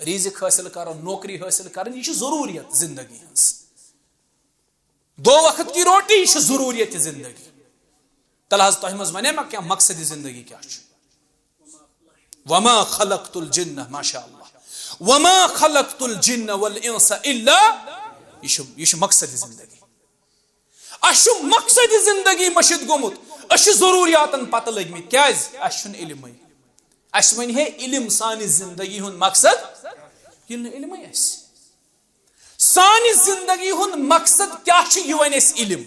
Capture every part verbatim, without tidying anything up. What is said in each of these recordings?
رزق حٲصِل کرُن، نوکری حٲصِل کرٕنۍ، یہِ چھِ ضروٗریت زندگی ہٕنٛز۔ دو وقت کی روٹی، یہِ چھِ ضروٗریت زندگی۔ تیٚلہِ حظ تۄہہِ منٛز وَنے مےٚ کیٛاہ مقصد زندگی کیٛاہ چھُ؟ وما خلقت الجن، ماشاء اللہ، وما خلقت الجن والانس الا، یہِ چھُ، یہِ چھُ مقصد زندگی۔ اَسہِ چھُ مقصد زندگی مٔشِتھ گوٚمُت۔ أسۍ چھِ ضروٗریاتن پتہٕ لٔگۍ مٕتۍ۔ کیٛازِ؟ اَسہِ چھُنہٕ علمٕے۔ اَسہِ وَنہِ ہے علم سانہِ زندگی ہُنٛد مقصد، ییٚلہِ نہٕ علمٕے آسہِ۔ سانہِ زندگی ہُنٛد مقصد کیٛاہ چھُ، یہِ وَنہِ اَسہِ علم۔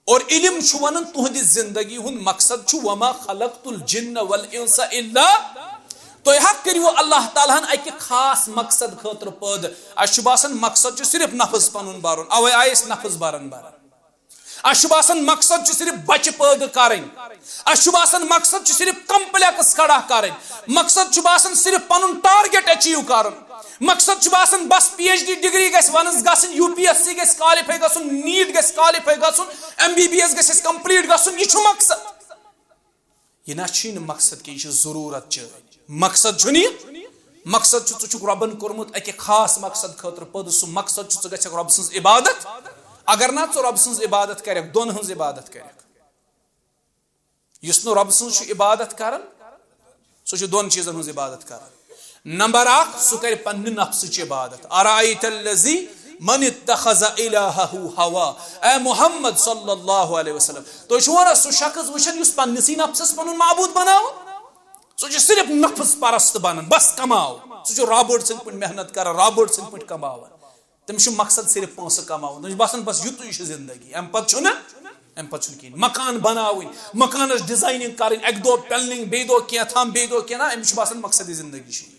اور علم چھُ وَنان تُہنٛدِ زندگی ہُنٛد مقصد چھُ وما خلقت الجن والانس الا۔ تُہۍ ہا کٔرِو اللہ تعالیٰ ہن اَکہِ خاص مقصد خٲطرٕ پٲدٕ۔ اَسہِ چھُ باسان مقصد چھُ صرف نفس پَنُن بَرُن، اَوَے آیہِ أسۍ نفس بَران بَران۔ اَسہِ چھُ باسان مقصد چھُ صرف بَچہِ پٲدٕ کَرٕنۍ۔ اَسہِ چھُ باسان مقصد چھُ صرف complex کھڑا کَرٕنۍ۔ مقصد چھُ باسان صرف پَنُن target achieve کَرُن۔ مقصد چھُ باسان بس PhD degree گژھِ وَنٕز گژھٕنۍ، UPSC گژھِ qualify گژھُن، NEET گژھِ qualify گژھُن، MBBS گژھِ اَسہِ complete گژھُن، یہِ چھُ مقصد۔ یہِ نہ چھُے نہٕ مقصد کینٛہہ، یہِ چھِ ضروٗرت چٲنۍ۔ مقصد چھُنہٕ یہِ۔ مقصد چھُ، ژٕ چھُکھ رۄبن کوٚرمُت اَکہِ خاص مقصد خٲطرٕ پٲدٕ۔ سُہ مقصد چھُ، ژٕ گژھکھ رۄبہٕ سٕنٛز عبادت۔ اگر نہ ژٕ رۄبہٕ سٕنٛز عبادت کرکھ، دۄن ہٕنٛز عبادت کرکھ۔ یُس نہٕ رۄبہٕ سٕنٛز چھُ عبادت کران، سُہ چھُ دۄن چیٖزن ہٕنٛز عبادت کران۔ نمبر اکھ، سُہ کرِ پننہِ نفسٕچ عبادت۔ ارأیت الذی من اتخذ الہہ ہوا۔ اے محمد صلی اللہ علیہ وسلم، تُہۍ چھِو وَنان سُہ شخص وٕچھان یُس پننِسٕے نفسس پنُن معبوٗد بناوان؟ سُہ چھُ صرف نفس پرست بنان، بس کماو۔ سُہ چھُ رابٲٹ سٕنٛدۍ پٲٹھۍ محنت کران، رابٲٹ سٕنٛدۍ پٲٹھۍ کماوان۔ تٔمِس چھُ مقصد صرف پونٛسہٕ کماوُن۔ تٔمِس چھُ باسان بس یُتُے چھُ زندگی، امہِ پتہٕ چھُنہٕ، امہِ پتہٕ چھُنہٕ کِہیٖنۍ۔ مکان بناوٕنۍ، مکانس designing کرٕنۍ، اکہِ دۄہ planning، بیٚیہِ دۄہ کینٛہہ تام، بیٚیہِ دۄہ کینٛہہ تام، أمِس چھُ باسان مقصد زندگی چھُ یی۔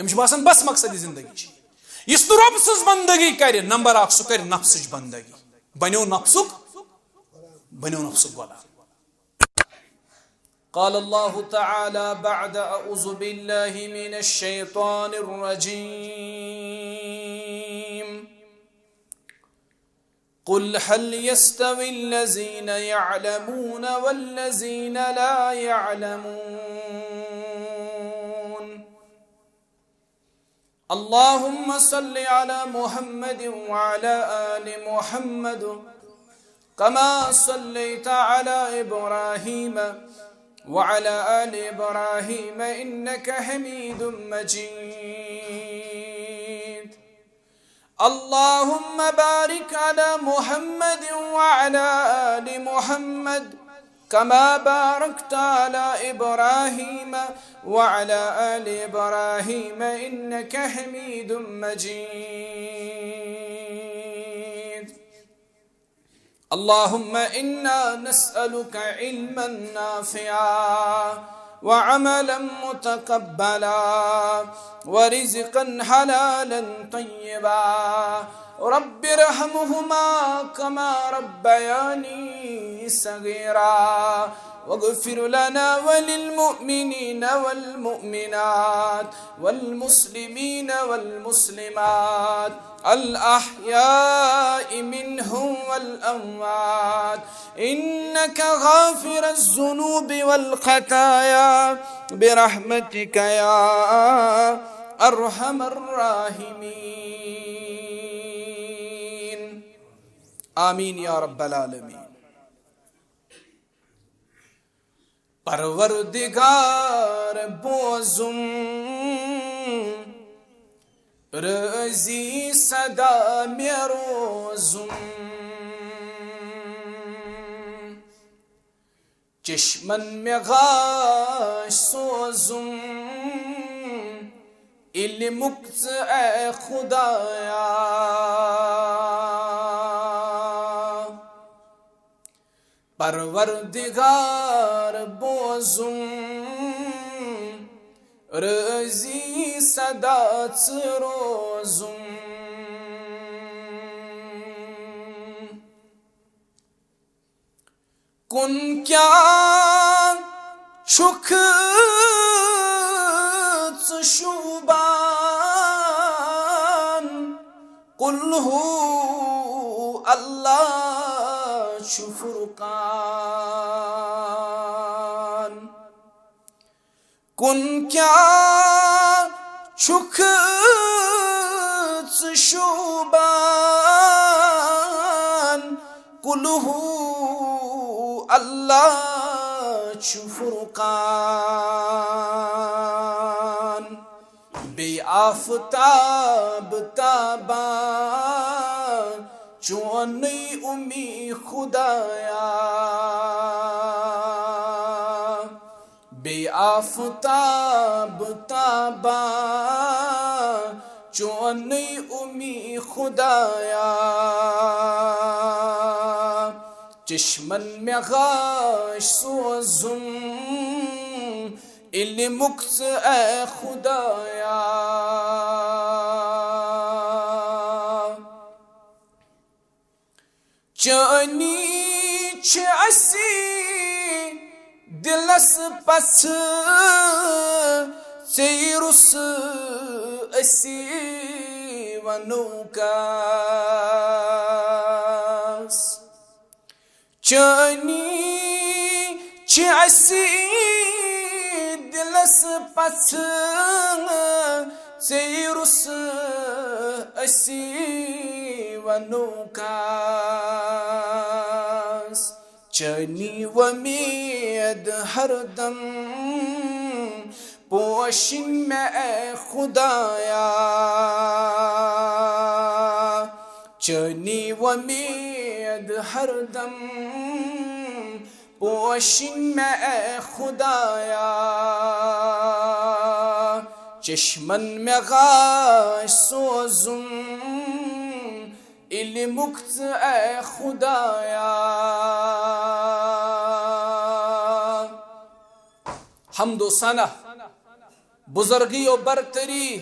أمِس چھُ باسان بس مقصد زندگی چھِ۔ یُس نہٕ رۄب سٕنٛز بندگی کرِ، نمبر اکھ، سُہ کرِ نفسٕچ بندگی۔ بنیو نفسُک، بنیو نفسُک غلام۔ قال الله تعالى بعد أعوذ بالله من الشيطان الرجيم، قل هل يستوي الذين يعلمون والذين لا يعلمون؟ اللهم صل على محمد وعلى آل محمد كما صليت على إبراهيم وعلى آل إبراهيم إنك حميد مجيد. اللهم بارك على محمد وعلى آل محمد كما باركت على إبراهيم وعلى آل إبراهيم إنك حميد مجيد. اللهم إنا نسألك علما نافعا وعملا متقبلا ورزقا حلالا طيبا. رب ارحمهما كما ربياني صغيرا. واغفر لنا وللمؤمنين والمؤمنات والمسلمين والمسلمات الأحياء منهم والأموات إنك غافر الذنوب والخطايا برحمتك يا أرحم الراحمين. آمين يا رب العالمين. پروردگار بوزُم، رٲضی سدا مےٚ روزُم۔ چشمن مےٚ غاش سوزُم، علمُک ژٕ اے خدایا۔ پروردگار بوزُم، رٲضی سدا ژٕ روزُم۔ کُن کیٛاہ چھُکھ ژٕ شوٗبان؟ قل هو اللہ چھُ فرقان۔ کُن کیٛاہ چھُکھ ژٕ شوٗبان؟ قل هو اللہ چھُ فرقان۔ بیٚیہِ آفتاب تابان چونُے اُمی خدایا۔ بیٚیہِ آفتاب تابان چونُے اُمی خدایا۔ چشمن مےٚ غاش سوزُم علمُک ژٕ اے خدایا۔ چٲنی چھِ اَسہِ دِلس پژھٕ، ژے رُسہٕ أسۍ وَنو کَس۔ چٲنی چھِ اَسہِ دِلس پژھٕ، ژے رُسہٕ أسۍ وَنو کَس۔ چٲنی وۄمید ہردم پوشِن مےٚ اے خدایا۔ چٲنی وۄمید ہردم پوشِن مےٚ اے خدایا۔ چشمن مےٚ غاش سوزُم علمُک ژٕ اے خدایا۔ حمد و ثنا، بزرگی و برتری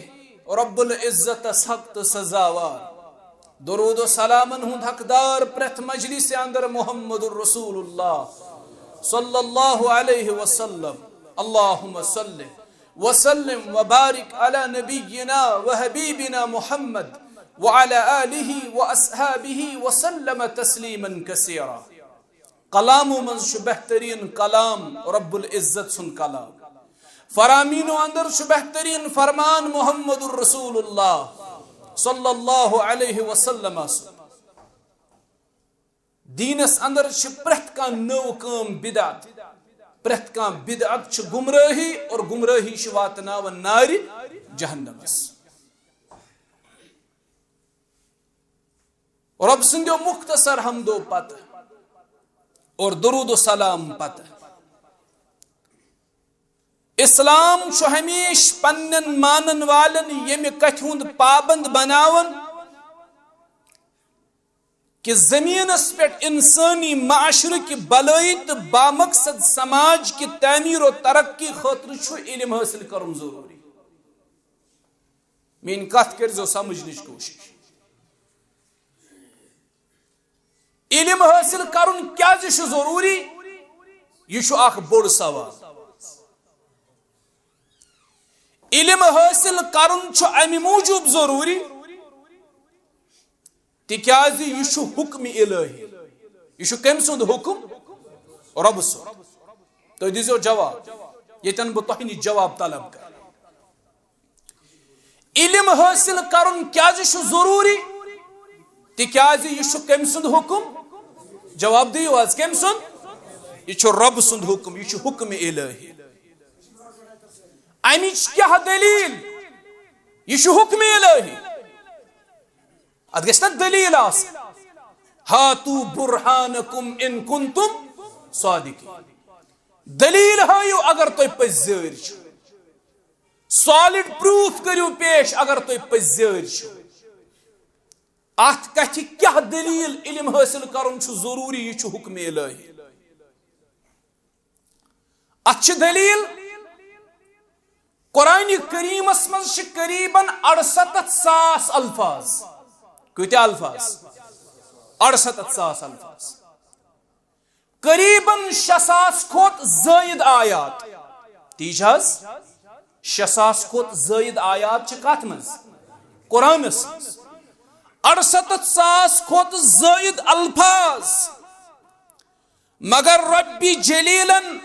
رب العزتس حق تہٕ سزاوار۔ درود و سلامن ہُنٛد حقدار پرٛٮ۪تھ مجلس اندر محمد رسول اللہ صلی اللہ علیہ وسلم۔ اللہم صل وسلم وبارک علی نبینا و حبیبنا محمد وعلی آلہ و اصحابہ وسلم تسلیما کثیرا۔ کلامو منٛز چھُ بہترین کلام رب العزت سُنٛد کلام۔ فرامینو اندر چھُ بہترین فرمان محمد رسول اللہ صلی اللہ علیہ وسلم سُنٛد۔ دیٖنس اندر چھِ پرٛٮ۪تھ کانٛہہ نٔو کٲم بدعت، پرٛٮ۪تھ کانٛہہ بدعت چھِ گمرٲہی اور گمرٲہی چھِ واتناوان نارِ جہنمس۔ رب سٕنٛدیو مختصر حمدو پتہٕ اور درود و سلام پتہٕ، اسلام چھُ ہمیشہِ پننٮ۪ن مانن والٮ۪ن ییٚمہِ کتھِ ہُنٛد پابند بناوان کہِ زمینس پٮ۪ٹھ انسٲنی معاشرٕ کہِ بلٲیی تہٕ بامقصد سماج کہِ تعمیر و ترقی خٲطرٕ چھُ علم حٲصِل کرُن ضروٗری۔ میٲنۍ کتھ کٔرۍزیو سمجھنٕچ کوٗشش۔ علم حٲصِل کرُن کیازِ چھُ ضروٗری؟ یہِ چھُ اکھ بوٚڑ سوال۔ علم حٲصِل کرُن چھُ امہِ موٗجوٗب ضروٗری تِکیازِ یہِ چھُ حُکمِ الٰہی۔ یہِ چھُ کٔمۍ سُنٛد حُکم؟ رۄبہٕ سُنٛد۔ تُہۍ دیٖزیو جواب، ییٚتٮ۪ن بہٕ تۄہہِ نِش جواب طلب کرٕ۔ علم حٲصِل کرُن کیازِ چھُ ضروٗری؟ تِکیازِ یہِ چھُ کٔمۍ سُنٛد حُکم؟ جواب دِیِو حظ، کٔمۍ سُنٛد؟ یہِ چھُ رۄبہٕ سُنٛد حُکم، یہِ چھُ حُکمِ الٰہی۔ امِچ کیٛاہ دٔلیٖل؟ یہِ چھُ حُکمِ الٰہی۔ اتھ گژھِ نا دٔلیٖل آسٕنۍ؟ ہاتو برہانکم ان کنتم صادقین۔ دٔلیٖل ہٲیِو اگر تُہۍ پٔزۍ زٲرۍ چھِو۔ سالڈ پروف کٔرِو پیش اگر تُہۍ پٔزۍ زٲرۍ چھِو۔ اتھ کتھِ کیٛاہ دٔلیٖل علم حٲصِل کرُن چھُ ضروٗری؟ یہِ چھُ حُکمِ الٰہی۔ اتھ چھِ دٔلیٖل، قرآنِ کریٖمس منٛز چھِ قریباً اَڑسَتَتھ ساس الفاظ۔ کۭتیٛاہ الفاظ؟ اَڑسَتَتھ ساس الفاظ۔ قریباً شےٚ ساس کھۄتہٕ زٲیِد آیات۔ تی چھِ حظ؟ شےٚ ساس کھۄتہٕ زٲیِد آیات چھِ کتھ منٛز؟ قرآنس منٛز۔ اَڑسَتَتھ ساس کھۄتہٕ زٲیِد الفاظ۔ مگر رۄبِ جلیلن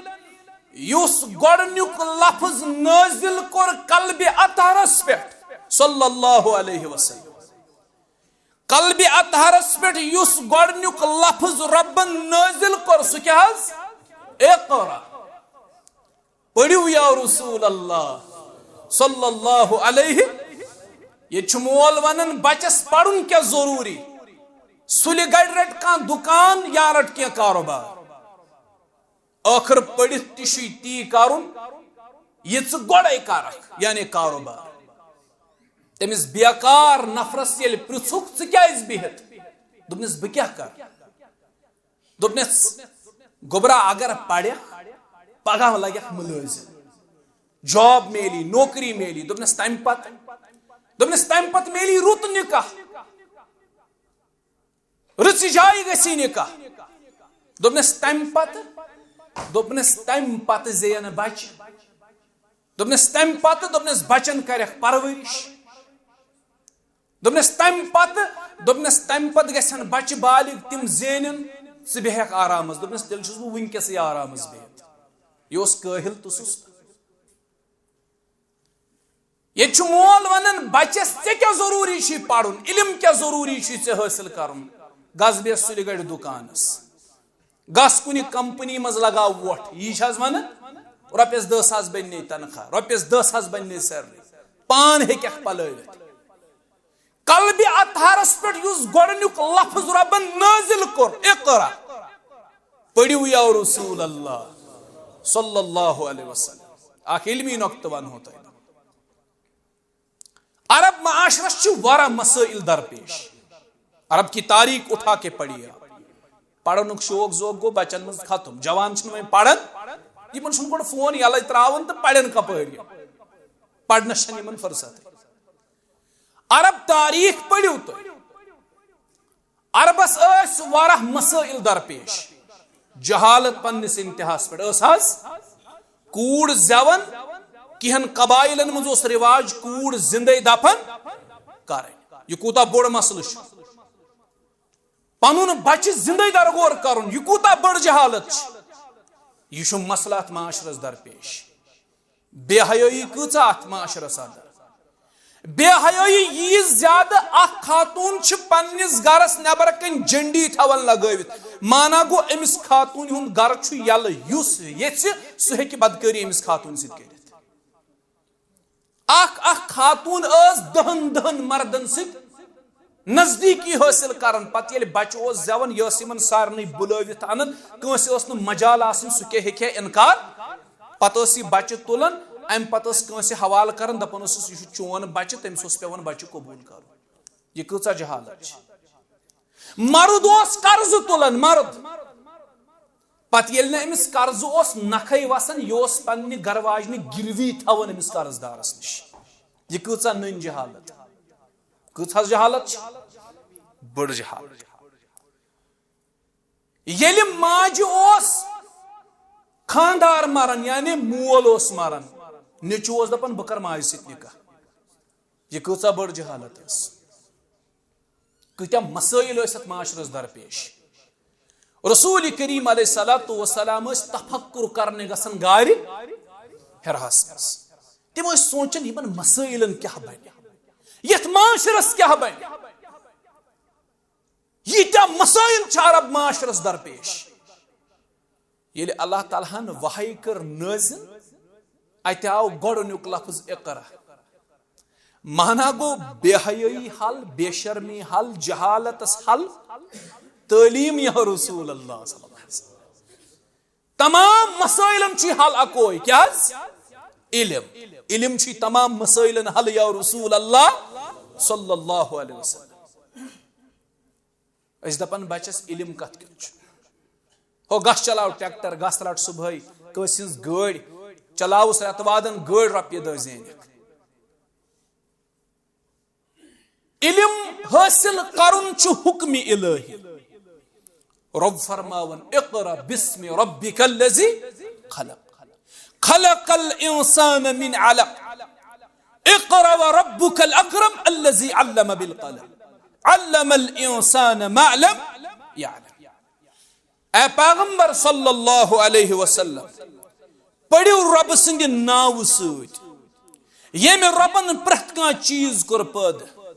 یُس گۄڈٕنیُک لفظ نٲزِل کوٚر قلبِ اطہرس پٮ۪ٹھ، صلی اللہ علیہ وسلم۔ قلبِ اطہرس پٮ۪ٹھ یُس گۄڈٕنیُک لفظ رۄبن نٲزِل کوٚر، سُہ کیٛاہ حظ؟ اقرا۔ پٔرِو یا رسول اللہ صلی اللہ علیہ۔ ییٚتہِ چھُ مول ونان بچس پرُن کیٛاہ ضروٗری؟ سُلہِ گڑِ رٹہِ کانٛہہ دُکان یا رٹہِ کینٛہہ کاروبار۔ ٲخٕر پٔرِتھ تہِ چھُے تی کرُن، یہِ ژٕ گۄڈے کرکھ، یعنی کاروبار۔ تٔمِس بیکار نفرس ییٚلہِ پرژھُکھ، "ژٕ کیازِ بِہِتھ؟" دوٚپنس، "بہٕ کیٛاہ کرٕ؟" دوٚپنس، "گوٚبرا، اگر پرکھ، پگاہ لگکھ مُلٲزِم، جاب میلی، نوکری میلی۔" دوٚپنس، "تمہِ پتہٕ؟" دوٚپنس، "تمہِ پتہٕ میلی رُت نکاح، رٕژِ جایہِ گژھی نکاح۔" دوٚپنس، "تمہِ پتہٕ؟" دوٚپنس، "تمہِ پتہٕ زیٚین بچہِ۔" دوٚپنس، "تمہِ پتہٕ؟" دوٚپنس، "بچن کرکھ پرورش۔" دوٚپنس، "تمہِ پتہٕ؟" دوٚپنس، "تمہِ پتہٕ گژھن بچہِ بالغ، تِم زینن، ژٕ بیہکھ آرامس۔" دوٚپنس، "تیٚلہِ چھُس بہٕ وٕنکیٚسٕے آرامس بِہِتھ۔" یہِ اوس کٲہِل تہٕ سُست۔ ییٚتہِ چھُ مول ونان، "بچس، ژےٚ کیٛاہ ضروٗری چھُے پرُن؟ علم کیٛاہ ضروٗری چھُے ژےٚ حٲصِل کرُن؟ گژھ بیٚہہ سُلہِ گڑِ دُکانس، گژھ کُنہِ کمپنی منٛز لگاو وۄٹھ۔" یی چھِ حظ ونان، "رۄپیس دہ ساس بننے تنخواہ، رۄپیس دہ ساس بننے سیلری، پان ہیٚککھ پلٲوِتھ۔" قلبِ اطہرس پٮ۪ٹھ یُس گۄڈٕنیُک لفظ رۄبن نٲزِل کوٚر، "اقرا"، پٔرِو یا رسول اللہ صلی اللہ علیہ وسلم۔ اکھ علمی نۄقطہٕ ونہو تۄہہِ۔ عرب معاشرس چھِ واریاہ مسائل درپیش۔ عرب کی تاریخ اٹھا کے پڑھیے آپ۔ پرنُک شوق زوق گوٚو بچن منٛز ختم، جوان چھِنہٕ وۄنۍ پران، یِمن چھُنہٕ گۄڈٕ فون یَلَے ترٛاوُن تہٕ پرن کپٲرۍ یِم؟ پرنس چھَنہٕ یِمن فرصت۔ عرب تاریخ پٔرِو تُہۍ۔ عربس ٲسۍ واریاہ مسائل درپیش۔ جہالت پننِس انتہاہس پٮ۪ٹھ ٲس حظ۔ کوٗر زٮ۪وان، کینٛہن قبائلن منٛز اوس رواج کوٗر زندے دفن کرٕنۍ۔ یہِ کوٗتاہ بوٚڑ مسلہٕ چھُ۔ پنُن بچہِ زندے درگور کرُن، یہِ کوٗتاہ بٔڑ جہالت چھِ۔ یہِ چھُ مسلہٕ اتھ معاشرس درپیش۔ بے حیٲیی کۭژاہ اتھ معاشرس اندر۔ بے حیٲیی ییٖژ زیادٕ، اکھ خاتوٗن چھِ پننِس گرس نٮ۪بر کنۍ جنڈی تھاوان لگٲوِتھ۔ مانا گوٚو، أمِس خاتوٗنہِ ہُنٛد گرٕ چھُ یَلہٕ، یُس ییٚژھِ سُہ ہیٚکہِ بدکٲری أمِس خاتوٗنہِ سۭتۍ کٔرِتھ۔ اکھ اکھ خاتوٗن ٲس دہن دہن مردن سۭتۍ نزدیٖکی حٲصِل کران۔ پتہٕ ییٚلہِ بچہٕ اوس زٮ۪وان، یہِ ٲس یِمن سارنٕے بُلٲوِتھ انان، کٲنٛسہِ اوس نہٕ مجال آسان، سُہ کیٛاہ ہیٚکہِ ہا انکار۔ پتہٕ ٲس یہِ بچہٕ تُلان، امہِ پتہٕ ٲس کٲنٛسہِ حوالہٕ کران، دپان ٲسٕس، "یہِ چھُ چون بچہٕ"، تٔمِس اوس پٮ۪وان بچہٕ قبوٗل کرُن۔ یہِ کۭژاہ جہالت چھِ۔ مرد اوس قرضہٕ تُلان، مرد۔ پتہٕ ییٚلہِ نہٕ أمِس قرضہٕ اوس نکھے وسان، یہِ اوس پننہِ گرٕ واجنہِ گِروی تھاوان أمِس قرض دارس نِش۔ یہِ کۭژاہ نٔنۍ جہالت، کۭژاہ جہالت چھِ، بٔڑ جہالت۔ ییٚلہِ ماجہِ اوس خاندار مران، یعنی مول اوس مران، نیٚچوٗ اوس دپان، "بہٕ کرٕ ماجہِ سۭتۍ نکاح۔" یہِ کۭژاہ بٔڑ جہالت ٲس۔ کۭتیاہ مسٲیل ٲسۍ اتھ معاشرس درپیش۔ رسول کریم علیہ الصلوۃ والسلام ٲسۍ تفکر کرنہِ گژھان غارِ حراہس منٛز۔ تِم ٲسۍ سونچان، یِمن مسٲیلن کیٛاہ بنہِ، یتھ معاشرس کیٛاہ بنہِ۔ ییٖتیاہ مسٲیل چھِ عرب معاشرس درپیش۔ ییٚلہِ اللہ تعالیٰ ہن وحی کٔر نٲزِل، اتہِ آو گۄڈٕنیُک لفظ اقرا۔ مانا گوٚو بے حیٲیی حل، بے شرمی حل، جہالتس حل، تعلیم یا رسول اللہ صلی اللہ علیہ وسلم۔ تمام مسٲیلن چھُ حل اکوے، کیٛاہ حظ؟ علم۔ علم چھُ تمام مسٲیلن حل یا رسول اللہ صلی اللہ علیہ وسلم۔ أسۍ دپان بچس علم کتھ کیُتھ چھُ؟ ہو گژھ چلاو ٹریکٹر، گژھ رٹ صبحٲے کٲنٛسہِ ہٕنٛز گٲڑۍ، چلاوُس رٮ۪تہٕ وادن گٲڑۍ رۄپیہِ دہ زینکھ۔ علم حٲصِل کرُن چھُ حُکمِ الٰہی۔ رۄب فرماوان، "اقرأ باسم ربک الذی خلق، خلق الانسان من علق، اقرأ وربک الاکرم الذی علم بالقلم، علم الانسان ما لم یعلم۔" اے پیغمبر صلی اللہ علیہ وسلم، پٔرِو رۄبہٕ سٕنٛدِ ناوٕ سۭتۍ، ییٚمہِ رۄبن پرٛٮ۪تھ کانٛہہ چیٖز کوٚر پٲدٕ،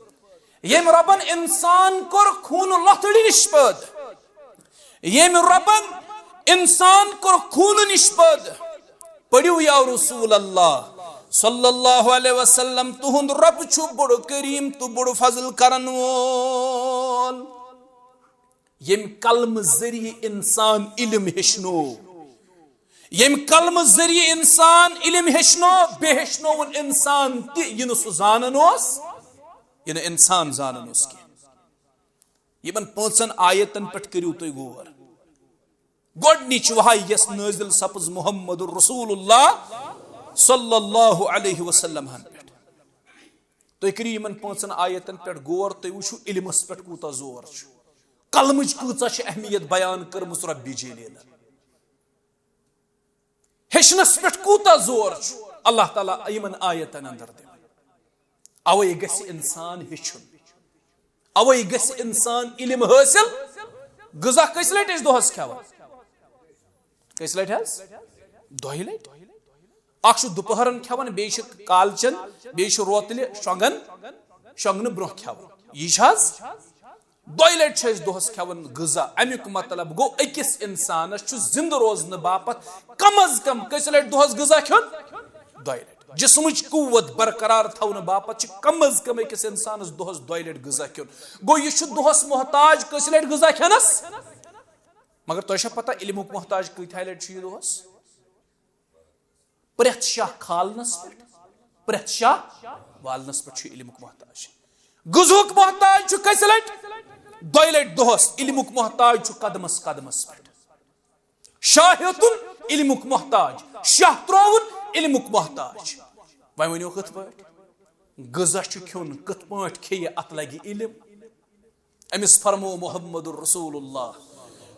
ییٚمہِ رۄبن انسان کوٚر خوٗنہٕ لۄتھڑِ نِش پٲدٕ، ییٚمہِ رۄبن انسان کوٚر خوٗنہٕ نِش پٲدٕ۔ پٔرِو یا رسول اللہ صلی اللہ علیہ وسلم، تُہُنٛد رۄب چھُ بوٚڑ کریم تہٕ بوٚڑ فضل کرن وول۔ ییٚمہِ قلمہٕ ذٔریعہٕ انسان علم ہیٚچھنو، ییٚمہِ قلمہٕ ذٔریعہٕ انسان علم ہیٚچھنو، بیٚیہِ ہیٚچھنووُن انسان تہِ، یہِ نہٕ سُہ زانان اوس، یہِ نہٕ انسان زانان اوس کینٛہہ۔ یِمن پانٛژن آیتن پٮ۪ٹھ کٔرِو تُہۍ غور۔ گۄڈٕنِچ وحی یۄس نٲزِل سپٕز محمد رسول اللہ صلی اللہ علیہ وسلم ہن پٮ۪ٹھ۔ تُہۍ کٔرِو یِمن پانٛژن آیتن پٮ۪ٹھ غور، تُہۍ وٕچھِو علمس پٮ۪ٹھ کوٗتاہ زور چھُ، قلمٕچ کۭژاہ چھِ اہمیت بیان کٔرمٕژ ربِ جلیلن۔ ہیٚچھنس پٮ۪ٹھ کوٗتاہ زور چھُ اللہ تعالیٰ یِمن آیتن اندر دِوان۔ اوے گژھِ انسان ہیٚچھُن، اوے گژھِ انسان علم حٲصِل۔ غذا کٔژِ لٹہِ أسۍ دۄہس کھٮ۪وان؟ کٔژِ لٹہِ حظ؟ دۄیہِ لٹہِ۔ اکھ چھُ دُپہرن کھٮ۪وان، بیٚیہِ چھُ کالچن، بیٚیہِ چھُ روتلہِ شۄنٛگن، شۄنٛگنہٕ برونٛہہ کھٮ۪وان۔ یہِ چھِ حظ دۄیہِ لٹہِ چھِ أسۍ دۄہس کھٮ۪وان غذا۔ امیُک مطلب گوٚو، أکِس انسانس چھُ زِندٕ روزنہٕ باپتھ کم از کم کٔژِ لٹہِ دۄہس غذا کھیوٚن؟ دۄیہِ لٹہِ۔ جسمٕچ قوت برقرار تھاونہٕ باپتھ چھِ کم از کم أکِس انسانس دۄہس دۄیہِ لٹہِ غذا کھیوٚن۔ گوٚو، یہِ چھُ دۄہس محتاج کٔژِ لٹہِ غذا کھٮ۪نس؟ مگر تۄہہِ چھا پتہ، علمُک محتاج کۭتیاہ لٹہِ چھُ یہِ دۄہس؟ پرٛٮ۪تھ شاہ کھالنس پٮ۪ٹھ، پرٛٮ۪تھ شاہ والنس پٮ۪ٹھ چھُ علمُک محتاج۔ غذہُک محتاج چھُ کٔژِ لٹہِ؟ دۄیہِ لٹہِ دۄہس۔ علمُک محتاج چھُ قدمس قدمس پٮ۪ٹھ۔ شاہ ہیوٚتُن، علمُک محتاج۔ شاہ ترٛووُن، علمُک محتاج۔ وۄنۍ ؤنِو کِتھ پٲٹھۍ؟ غذا چھُ کھیوٚن، کِتھ پٲٹھۍ کھیٚیہِ، اتھ لگہِ علم۔ أمِس فرموو محمد رسول اللہ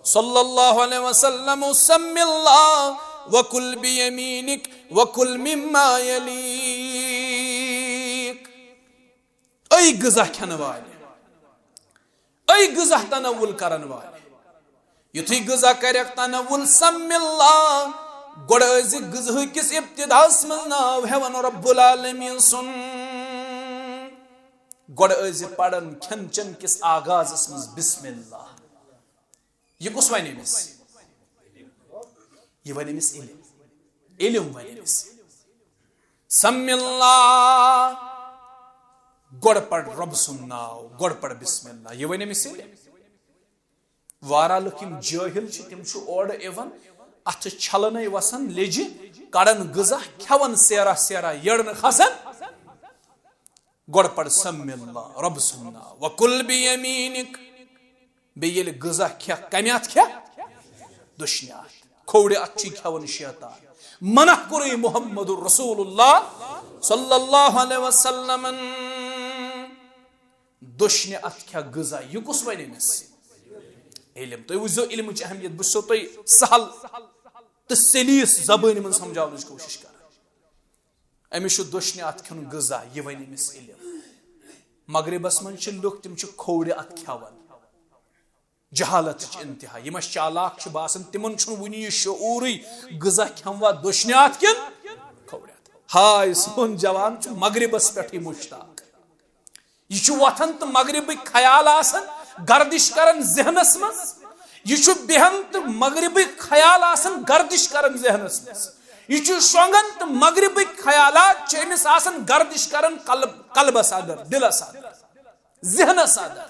صلی اللہ علیہ وسلم، "سم اللہ وکل بیمینک وکل مما یلیک۔" اے غذا کھٮ۪نہٕ والہِ، اے غذا تناول کرن والہِ، یُتھُے غذا کرکھ تناول، سم اللہ، گۄڈٕ ٲسۍ زِ غذہٕ کِس ابتداہس منٛز ناو ہٮ۪وان رب العالمین سُنٛد۔ گۄڈٕ ٲسۍ زِ پران کھٮ۪ن چٮ۪ن کِس آغازس منٛز بسم اللہ۔ یہِ کُس ونہِ أمِس؟ یہِ ونہِ أمِس علم۔ علم ونہِ أمِس۔ سم اللہ۔ گۄڈٕ پڑ رۄب سُنٛد ناو، گۄڈٕ پڑ بسم اللہ۔ یہِ ونہِ أمِس علم۔ واریاہ لُکھ یِم جٲہِل چھِ، تِم چھِ اورٕ یِوان، اَتھٕ چھلنَے وَسان لیٚجہِ، کَڑان غذا، کھٮ۪وان سیرا سیرا، یٔڑ نہٕ کھسان۔ گۄڈٕ پَر سَمِّ اللہ، رۄب سُنٛد ناو، وَکُل بِیَمیٖنِک۔ بیٚیہِ ییٚلہِ غذا کھٮ۪کھ، کَمہِ اَتھٕ کھٮ۪کھ؟ دٔچھنہِ اَتھٕ۔ کھوورِ اَتھٕ چھُے کھٮ۪وان شیطان۔ منع کوٚرُے محمد رسول اللہ صلی اللہ علیہ وسلمن۔ دٔچھنہِ اَتھٕ کھٮ۪کھ غذا، یہِ کُس وَنہِ أمِس؟ علم۔ تُہۍ وٕچھزیو علمٕچ اہمیت، بہٕ چھُسو تۄہہِ سہل تہٕ سلیس زبٲنۍ منٛز سمجھاونٕچ کوٗشِش کران۔ أمِس چھُ دٔچھنہِ اَتھٕ کھیوٚن غذا، یہِ وَنہِ أمِس علم۔ مغربس منٛز چھِ لُکھ، تِم چھِ کھوورِ اَتھٕ کھٮ۪وان۔ جہالتٕچ انتہا۔ یِم اَسہِ چالاک چھِ باسان، تِمن چھُنہٕ وُنہِ یہِ شعوٗرٕے، غذا کھٮ۪موا دٔچھنہِ اَتھٕ کِنہٕ کھوورِ اَتھٕ۔ ہاے، سون جوان چھُ مغربس پٮ۪ٹھٕے مشتاق۔ یہِ چھُ وۄتھان تہٕ مغربٕکۍ خیال آسان گردش کران ذہنس منٛز۔ یہِ چھُ بیہان تہٕ مغربٕکۍ خیال آسان گردش کران ذہنس منٛز۔ یہِ چھُ شۄنگان تہٕ مغربٕکۍ خیالات چھِ أمِس آسان گردش کران قلب، قلبس اندر، دلس اندر، ذہنس اندر۔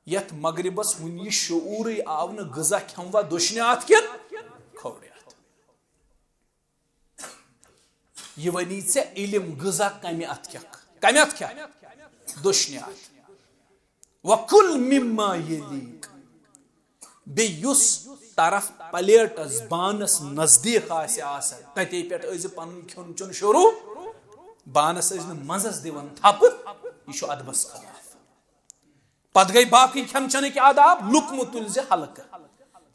یتھ مغربس وُنہِ یہِ شعوٗرٕے آو نہٕ، غذا کھٮ۪موا دٔچھنہِ اَتھٕ کِنہٕ کھوورِ اَتھٕ۔ یہِ ونی ژےٚ علم، غذا کمہِ اَتھٕ کھٮ۪کھ؟ کمہِ اَتھٕ کھٮ۪کھ؟ دٔچھنہِ اَتھٕ۔ وَکُل مِمَّا یَلیٖک۔ بیٚیہِ یُس طرف پلیٹس، بانس نزدیٖک آسہِ آسان، تتے پٮ۪ٹھ ٲسۍ زِ پنُن کھیوٚن چیوٚن شروٗع۔ بانس ٲسۍ نہٕ منٛزس دِوان تھپہٕ، یہِ چھُ ادبس خلاف۔ پتہٕ گٔے باقٕے کھٮ۪ن چٮ۪نٕکۍ آداب۔ لُقمہٕ تُلۍ زِ ہلکہٕ،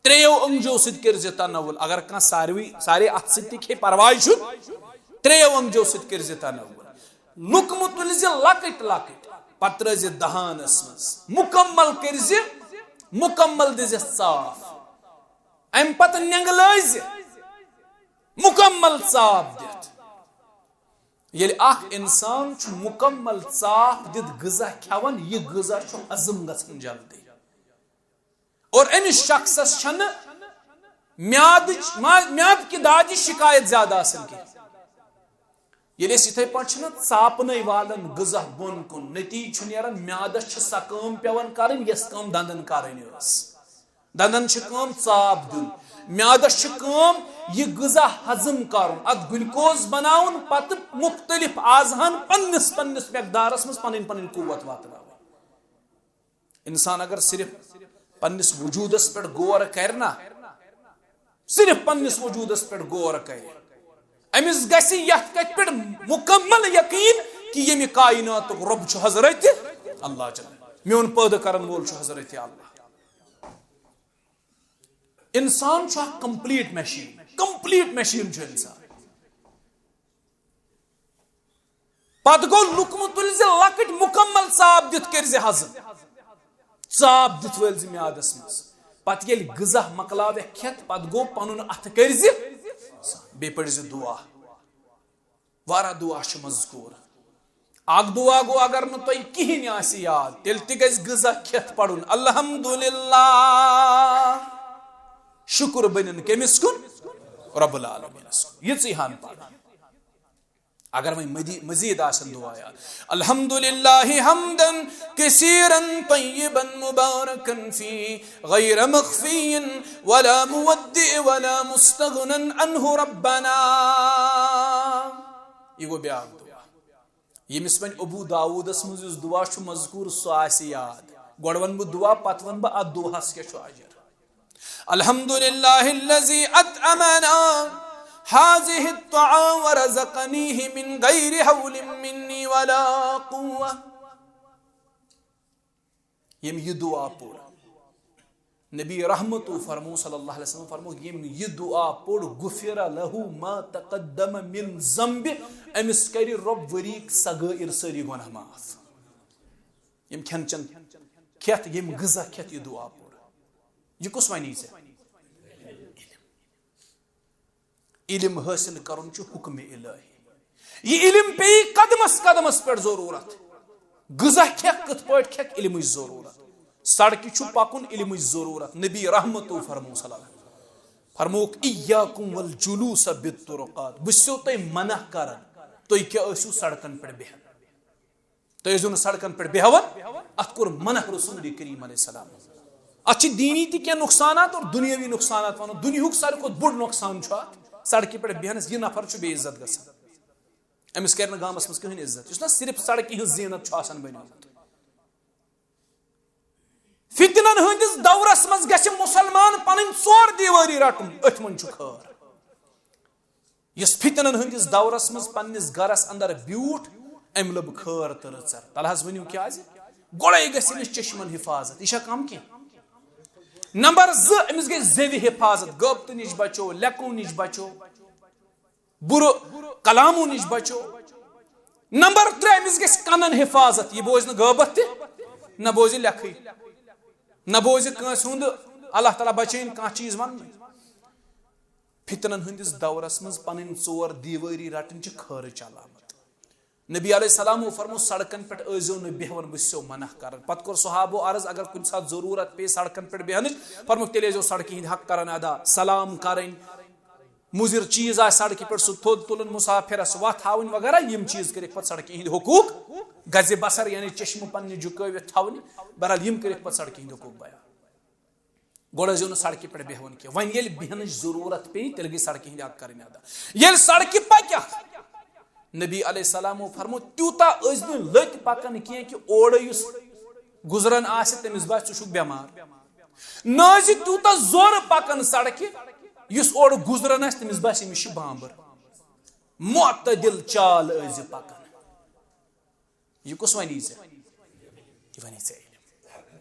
ترٛیٚیو أنٛگجو سۭتۍ کٔرۍ زِ تناول۔ اگر کانٛہہ ساروٕے، سارے اتھٕ سۭتۍ تہِ کھیٚیہِ، پرواے چھُنہٕ، ترٛیٚیو أنٛگجو سۭتۍ کٔرۍ زِ تناول۔ لُقمہٕ تُلۍ زِ لۄکٕٹۍ لۄکٕٹۍ، پتہٕ ترٛٲوۍ زِ دہانس منٛز، مُکمل کٔرۍ زِ، مُکمل دِ زِ ژاپھ۔ امہِ پتہٕ نٮ۪نٛگلٲوۍ زِ۔ مکمل ژاپ دِتھ۔ ییٚلہِ اکھ انسان چھُ مکمل ژاپ دِتھ غذا کھٮ۪وان، یہِ غذا چھُ ہضم گژھان جلدی۔ اور أمِس شخصس چھنہٕ میادٕچ، ما-، میادٕ کہِ دادِ شکایت زیادٕ آسان کینٛہہ۔ ییٚلہِ أسۍ یِتھے پٲٹھۍ چھِنہ ژاپنَے والان غذا بۄن کُن، نتیٖجہٕ چھُ نیران میادس چھِ سۄ کٲم پٮ۪وان کرٕنۍ، یۄس کٲم دندن کرٕنۍ ٲس۔ دندن چھِ کٲم ژاپ دیُن، میادس چھِ کٲم یہِ غذا ہضم کرُن، اتھ گلوکوز بناوُن، پتہٕ مختلف اعضاہن پننِس پننِس مقدارس منٛز پنٕنۍ پنٕنۍ قوت واتناوٕنۍ۔ انسان اگر صرف پننِس وجودس پٮ۪ٹھ غور کرِ نا، صرف پننِس وجودس پٮ۪ٹھ غور کرِ، أمِس گژھِ یتھ کتھِ پٮ۪ٹھ مکمل یقین کہِ ییٚمہِ کائناتُک رب چھُ حضرت اللہ جل، میون پٲدٕ کرن وول چھُ حضرت اللہ۔ انسان چھُ اکھ کمپلیٹ مشین، کمپلیٹ مشین چھُ انسان۔ پتہٕ گوٚو لقمہٕ تُلۍ زِ لۄکٕٹۍ، مکمل ژاپ دِتھ کٔرۍ زِ ہضم، ژاپ دِتھ وٲلۍ زِ میادس منٛز۔ پتہٕ ییٚلہِ غذا مۄکلاوکھ کھٮ۪تھ، پتہٕ گوٚو پنُن اتھٕ کٔرۍ زِ، بیٚیہِ پٔرۍ زِ دعا۔ واریاہ دعا چھِ مذکور۔ اکھ دعا گوٚو، اگر نہٕ تۄہہِ کِہیٖنۍ آسہِ یاد، تیٚلہِ تہِ گژھِ غذا کھٮ۪تھ پرُن الحمدللہ۔ شکر بنن کٔمِس کُن؟ رب العالمینس کُن۔ یِژٕے ہن پرُن۔ اگر وۄنۍ مدی-، مزید آسن دعا یاد، الحمدللہ حمدا کثیرا طیبا مبارکا فی غیر مخفی ولا مودع ولا مستغنا عنہ ربنا۔ یہِ گوٚو بیٛاکھ دعا۔ ییٚمِس وۄنۍ ابو داوودس منٛز یُس دعا چھُ مذکور، سُہ آسہِ یاد۔ گۄڈٕ ونہٕ بہٕ دعا، پتہٕ ونہٕ بہٕ اتھ دعاہس کیٛاہ چھُ اجر۔ الحمد للہ الذی اطعمنا هذه الطعام ورزقنیہ من غیر حول منی ولا قوة۔ ییٚمۍ یہِ دعا پوٚر، نبی رحمتو فرمو صلی اللہ علیہ وسلم فرمو، ییٚمۍ یہِ دعا پوٚر، غفر لہ ما تقدم من ذنبہ، أمِس کرِ رۄب ؤریِکۍ صغائر سٲری گۄناہ معاف۔ ییٚمۍ کھٮ۪ن چٮ۪ن کھٮ۪تھ، ییٚمۍ غذا کھٮ۪تھ یہِ دعا پوٚر، یہِ کُس وَنی ژےٚ؟ علم حٲصِل کرُن چھُ حُکمِ الٰہی۔ یہِ علم پیٚیہِ قدمس قدمس پٮ۪ٹھ ضروٗرت۔ غذا کھٮ۪کھ کِتھ پٲٹھۍ کھٮ۪کھ، علمٕچ ضروٗرت۔ سڑکہِ چھُ پکُن، علمٕچ ضروٗرت۔ نبی رحمتو فرمو صلی اللہ علیہ وسلم فرمووُکھ، "ایاکم والجلوس بالطرقات"، بہٕ چھُسو تۄہہِ منع کران، تُہۍ کیٛاہ ٲسِو سڑکن پٮ۪ٹھ بیہان؟ تُہۍ ٲسۍزیو نہٕ سڑکن پٮ۪ٹھ بیہوان، اتھ کوٚر منع رسول کریم علیہ السلام۔ اتھ چھِ دینی تہِ کینٛہہ نقصانات اور دنیاوی نقصانات ونو۔ دنیاہُک ساروی کھۄتہٕ بوٚڑ نقصان چھُ اتھ، سڑکہِ پٮ۪ٹھ بیہنس یہِ نفر چھُ بے عزت گژھان۔ أمِس کرِ نہٕ گامس منٛز کٕہٕنۍ عزت، یُس نہ صرف سڑکہِ ہٕنٛز زینت چھُ آسان بنیومُت۔ فتنن ہٕنٛدِس دورس منٛز گژھِ مسلمان پنٕنۍ ژور دیوٲری رٹُن، أتھۍ منٛز چھُ خٲر۔ یُس فتنن ہٕنٛدِس دورس منٛز پننِس گرس اندر بیوٗٹھ، أمۍ لٔب خٲر تہٕ رٕژر۔ تلہٕ حظ ؤنِو کیٛازِ؟ گۄڈے گژھِ أمِس چشمن حفاظت، یہِ چھا کم کینٛہہ؟ نمبر زٕ، أمِس گژھِ زیوِ حفاظت، غٲبتہٕ نِش بچو، لیٚکو نِش بچو، بُرٕ کلامو نِش بچو۔ نمبر ترٛےٚ، أمِس گژھِ کنن حفاظت، یہِ بوزِ نہٕ غٲبت تہِ، نہ بوزِ لیٚکھٕے، نہ بوزِ کٲنٛسہِ ہُنٛد اللہ تعالیٰ بچٲیِن کانٛہہ چیٖز وننہٕ۔ فتنن ہٕنٛدِس دورس منٛز پنٕنۍ ژور دیوٲری رٹٕنۍ چھِ خٲرٕچ علامت۔ نبی علیہ السلامو فرمو، سڑکن پٮ۪ٹھ ٲسۍزیو نہٕ بیہوان، بہٕ چھُسو منع کران۔ پتہٕ کوٚر صحابو عرض، اگر کُنہِ ساتہٕ ضروٗرت پیٚیہِ سڑکن پٮ۪ٹھ بیہنٕچ، فرموکھ، تیٚلہِ ٲسۍزیو سڑکہِ ہٕنٛدۍ حق کران ادا، سلام کرٕنۍ، مُضِر چیٖز آسہِ سڑکہِ پٮ۪ٹھ، سُہ تھوٚد تُلُن، مسافرس وتھ ہاوٕنۍ وغیرہ، یِم چیٖز کٔرِکھ پتہٕ سڑکہِ ہٕنٛدۍ حقوٗق، گزِ بصر یعنی چشمہٕ پننہِ جُکٲوِتھ تھاونہِ۔ بہرحال، یِم کٔرِکھ پتہٕ سڑکہِ ہٕنٛدۍ حقوٗق بیان۔ گۄڈٕ ٲسۍزیو نہٕ سڑکہِ پٮ۪ٹھ بیہوان کینٛہہ۔ وۄنۍ ییٚلہِ بیہنٕچ ضروٗرت پیٚیہِ، تیٚلہِ گٔے سڑکہِ ہٕنٛدۍ حق کرٕنۍ ادا۔ ییٚلہِ سڑکہِ پکہِ اکھ، نبی علیہ السلامو فرمو، تیوٗتاہ ٲسۍ نہٕ لٔتۍ پکان کینٛہہ کہِ اورٕ یُس گُزران آسہِ، تٔمِس باسہِ، ژٕ چھُکھ بٮ۪مار۔ نہ ٲسۍ تیوٗتاہ زورٕ پکان سڑکہِ، یُس اورٕ گُزران آسہِ، تٔمِس باسہِ، أمِس چھِ بامبر۔ معتدل چال ٲسۍ زِ پکان۔ یہِ کُس وَنی ژےٚ؟ یہِ وَنی ژےٚ علم۔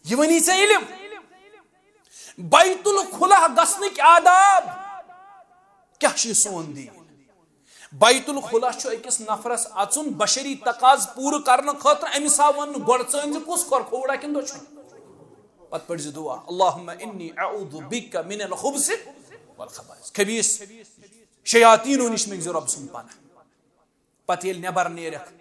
یہِ وَنی ژےٚ علم۔ بیت الخلا گژھنٕکۍ آداب کیٛاہ چھِ یہِ سون دین؟ بیت الخلا چھُ أکِس نفرس اَژُن بشری تقاضہٕ پوٗرٕ کرنہٕ خٲطرٕ۔ أمِس آو وَننہٕ گۄڈٕ ژٲنۍ زِ کُس کھۄر، کھووُرا کِنہٕ دٔچھُن؟ پتہٕ پٔرۍ زِ دعا، اللہم انی اعوذ بک من الخبث۔ والخبائث۔ خبیث شیاطینو نِش مٔنٛگزِ رۄب سُنٛد پناہ۔ پتہٕ ییٚلہِ نٮ۪بر نیرکھ،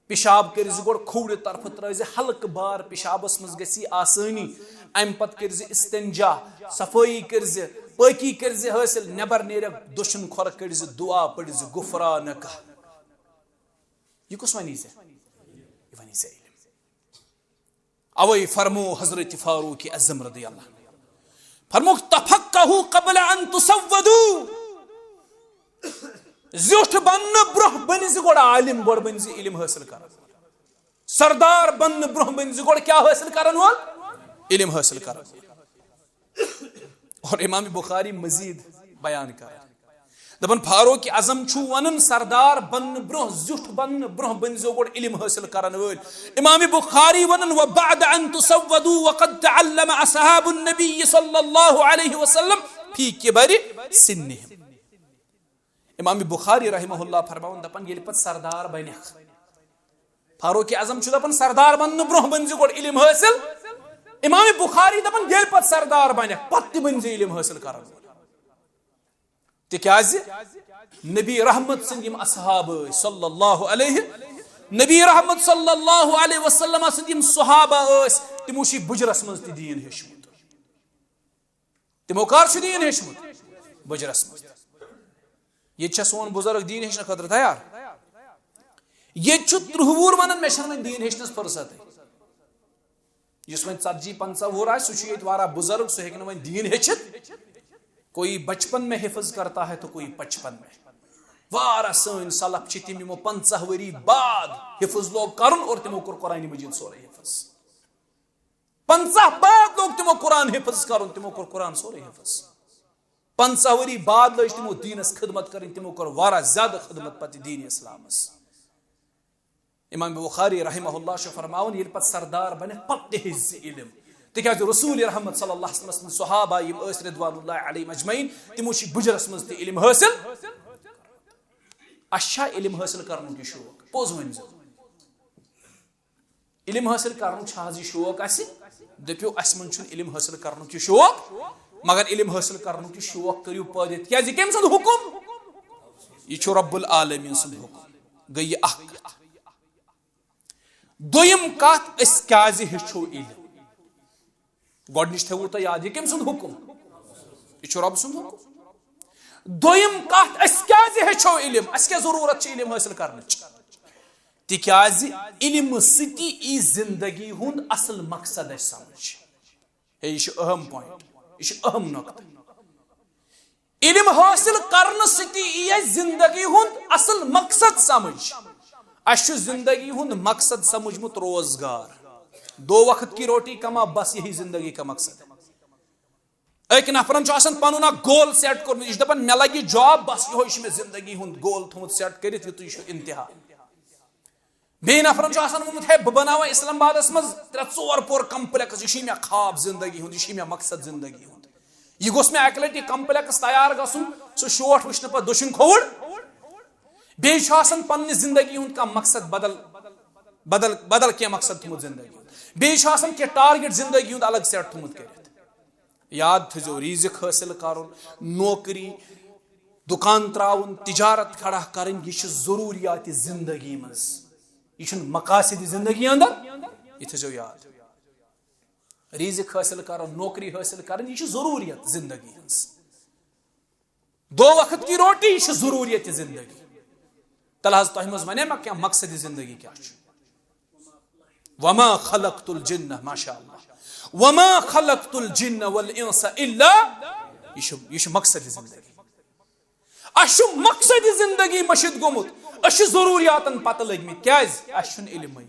پِشاب کٔرۍ زِ گۄڈٕ کھوورِ طرفہٕ، ترٲوۍ زِ ہلکہٕ بار پِشابس منٛز، گژھِ آسٲنی۔ امہِ پتہٕ کٔرۍ زِ استنجا، صفٲیی کٔرۍ زِ، پٲکی کٔرۍ زِ حٲصِل۔ نٮ۪بر نیرکھ، دٔچھُن کھۄر کٔڑۍ زِ، دعا پٔرۍ زِ، غفرانک۔ یہِ کُس ونی ژےٚ؟ یہِ ونی ژےٚ علم۔ اوے فرمو حضرت فاروق اعظم رضی اللہ عنہ، فرموک، "تفقہوا قبل ان تسودوا"۔ زیوٹھ بننہٕ برونٛہہ بٔنۍ زِ گۄڈٕ عالم، گۄڈٕ بٔنۍ زِ علم حٲصِل کرن۔ سردار بننہٕ برونٛہہ بٔنۍ زِ گۄڈٕ کیٛاہ حٲصِل کرن وول؟ علم حٲصِل کرن۔ اور امام بخاری مزید بیان کران، دپان، فاروق اعظم چھُ ونان، سردار بننہٕ برونٛہہ، زیُٹھ بننہٕ برونٛہہ بٔنزیو گۄڈٕ علم حٲصِل کرن وٲلۍ۔ امام بخاری ونان، "وبعد ان تسودوا وقد تعلم اصحاب النبی صلی اللہ علیہ وسلم فی کبر سنہم۔" امام بخاری رحمہ اللہ فرماوان، دپان، ییٚلہِ پتہٕ سردار بنکھ، فاروق اعظم چھُ دپان، سردار بننہٕ برونٛہہ بٔنزِ گۄڈٕ علم حٲصِل۔ امام بخاری دپان، ییٚلہِ پتہٕ سردار بنکھ، پتہٕ تہِ بٔنزِ علم حٲصِل کرن وول۔ تِکیازِ نبی رحمت سٕنٛدۍ یِم اصحاب ٲسۍ صلی اللہ علیہ، نبی رحمت صلی اللہ علیہ وسلم سٕنٛدۍ یِم صحابہ ٲسۍ، تِمو چھُ بُجرس منٛز تہِ دیٖن ہیوٚچھمُت۔ تِمو کر چھُ دیٖن ہیوٚچھمُت؟ بُجرس منٛز۔ ییٚتہِ چھا سون بُزرگ دیٖن ہیٚچھنہٕ خٲطرٕ تیار؟ ییٚتہِ چھُ ترٛہ وُہُر ونان، مےٚ چھَنہٕ وۄنۍ دیٖن ہیٚچھنَس فرصتٕے۔ یُس وۄنۍ ژتجی پنٛژاہ وُہُر آسہِ، سُہ چھُ ییٚتہِ واریاہ بُزرگ، سُہ ہیٚکہِ نہٕ وۄنۍ دیٖن ہیٚچھِتھ۔ کوئی بچپن میں حفظ کرتا ہے تو کوئی پچپن میں۔ واریاہ سٲنۍ سلف چھِ تِم، یِمو پنٛژاہ ؤری بعد حفظ لوگ کرُن اور تِمو کوٚر قرآن مجید سورُے حفظ۔ پنٛژاہ بعد لوگ تِمو قرآن حفظ کرُن، تِمو کوٚر قرآن سورُے حفظ۔ پنٛژاہ ؤری بعد لٲج تِمو دیٖنس خدمت کرٕنۍ، تِمو کٔر واریاہ زیادٕ خدمت پتہٕ دیٖن اسلامس۔ امام بخاری رحمہ اللہ چھُ فرماوان، ییٚلہِ پتہٕ سردار بنہِ، پتہٕ تہِ ہیٚچھ زِ علم، تِکیازِ رسول رحمت صلی اللہ علیہ وسلم سٕنٛدۍ صحابہ یِم ٲسۍ رضوان اللہ علیہم اجمعین، تِمو چھُ بُجرس منٛز تہِ علم حٲصِل۔ اَسہِ چھا علم حٲصِل کرنُک یہِ شوق؟ پوٚز ؤنۍ زیو۔ علم حٲصِل کرنُک چھا حظ یہِ شوق اَسہِ؟ دٔپِو، اَسہِ منٛز چھُنہٕ علم حٲصِل کرنُک یہِ شوق، مگر علم حٲصِل کرنُک یہِ شوق کٔرِو پٲدٕ۔ تِکیازِ یہِ کٔمۍ سُنٛد حُکُم؟ یہِ چھُ رب العالمین سُنٛد حُکُم۔ گٔے یہِ اکھ کتھ۔ دوٚیِم کتھ، أسۍ کیازِ ہیٚچھو علم؟ گۄڈٕنِچ تھٲوٕ تۄہہِ یاد، یہِ کٔمۍ سُنٛد حُکُم؟ یہِ چھُ رۄب سُنٛد حُکُم۔ دوٚیِم کتھ، أسۍ کیازِ ہیٚچھو علم؟ اَسہِ کیٛاہ ضروٗرت چھِ علم حٲصِل کرنٕچ؟ تِکیازِ علمہٕ سۭتی یی زندگی ہُنٛد اصل مقصد اَسہِ سمجھ۔ ہے، یہِ چھُ اہم point، یہِ چھُ اہم نقطہٕ۔ علم حٲصِل کرنہٕ سۭتی یی اَسہِ زندگی ہُنٛد اصل مقصد سمجھ۔ اَسہِ چھُ زندگی ہُنٛد مقصد سمجھمُت روزگار، دو وقت کی روٹی کما، بس یہی زندگی کا مقصد ہے۔ أکۍ نفرن چھُ آسان پنُن اکھ goal set کوٚرمُت، یہِ چھُ دپان، مےٚ لگہِ job، بس یِہوٚے چھُ مےٚ زندگی ہُنٛد goal تھوٚومُت set کٔرِتھ، یُتُے چھُ انتہا۔ بیٚیہِ نفرن چھُ آسان ووٚنمُت، ہے، بہٕ بناوٕ اسلام آبادس منٛز ترٛےٚ ژور پور complex، یہِ چھُے مےٚ خواب زندگی ہُنٛد، یہِ چھُے مےٚ مقصد زندگی ہُنٛد۔ یہِ گوٚژھ مےٚ اکہِ لٹہِ یہِ complex تیار گژھُن، سُہ شوٹھ وٕچھنہٕ پتہٕ دٔچھُن کھووُر۔ بیٚیہِ چھُ آسان پننہِ زندگی ہُنٛد کانٛہہ مقصد بدل، بدل، بدل کینٛہہ مقصد تھوٚمُت زندگی ہُنٛد۔ بیٚیہِ چھُ آسان کینٛہہ target زندگی ہُنٛد الگ set تھوٚمُت کٔرِتھ۔ یاد تھٲیزیو، رزق حٲصِل کرُن، نوکری، دُکان تراوُن، تجارت کھڑا کرٕنۍ، یہِ چھِ ضروریات زندگی منٛز۔ یہِ چھُنہٕ مقاصد زندگی اندر، یہِ تھٲیزیو یاد۔ رزق حٲصِل کرُن، نوکری حٲصِل کرٕنۍ، یہِ چھِ ضروریت زندگی ہٕنٛز۔ دو وقت کی روٹی، یہِ چھِ ضروریت زندگی۔ تیٚلہِ حظ تۄہہِ منٛز ونے مےٚ کینٛہہ مقصد زندگی کیٛاہ چھُ؟ وما خلقت الجن، ماشاء اللہ، وما خلقت الجن والانس الا، یہِ چھُ، یہِ چھُ مقصد زندگی۔ اَسہِ چھُ مقصد زندگی مٔشِتھ گوٚمُت۔ أسۍ چھِ ضروریاتن پتہٕ لٔگۍ مٕتۍ۔ کیازِ؟ اَسہِ چھُنہٕ علمٕے۔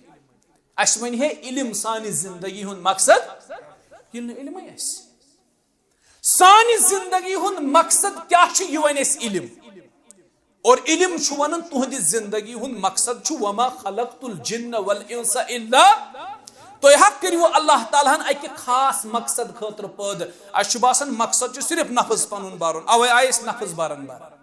اَسہِ وَنہِ ہے علم سانہِ زندگی ہُنٛد مقصد، ییٚلہِ نہٕ علمٕے آسہِ۔ سانہِ زندگی ہُنٛد مقصد کیٛاہ چھُ، یہِ وَنہِ اَسہِ علم۔ اور علم چھُ وَنان، تُہنٛدِ زندگی ہُنٛد مقصد چھُ، وما خلقت الجن والانس الا۔ تُہۍ ہا کٔرِو اللہ تعالیٰ ہن اَکہِ خاص مقصد خٲطرٕ پٲدٕ۔ اَسہِ چھُ باسان، مقصد چھُ صرف نفس پَنُن بَرُن، اَوَے آیہِ أسۍ نفس بَران بَران۔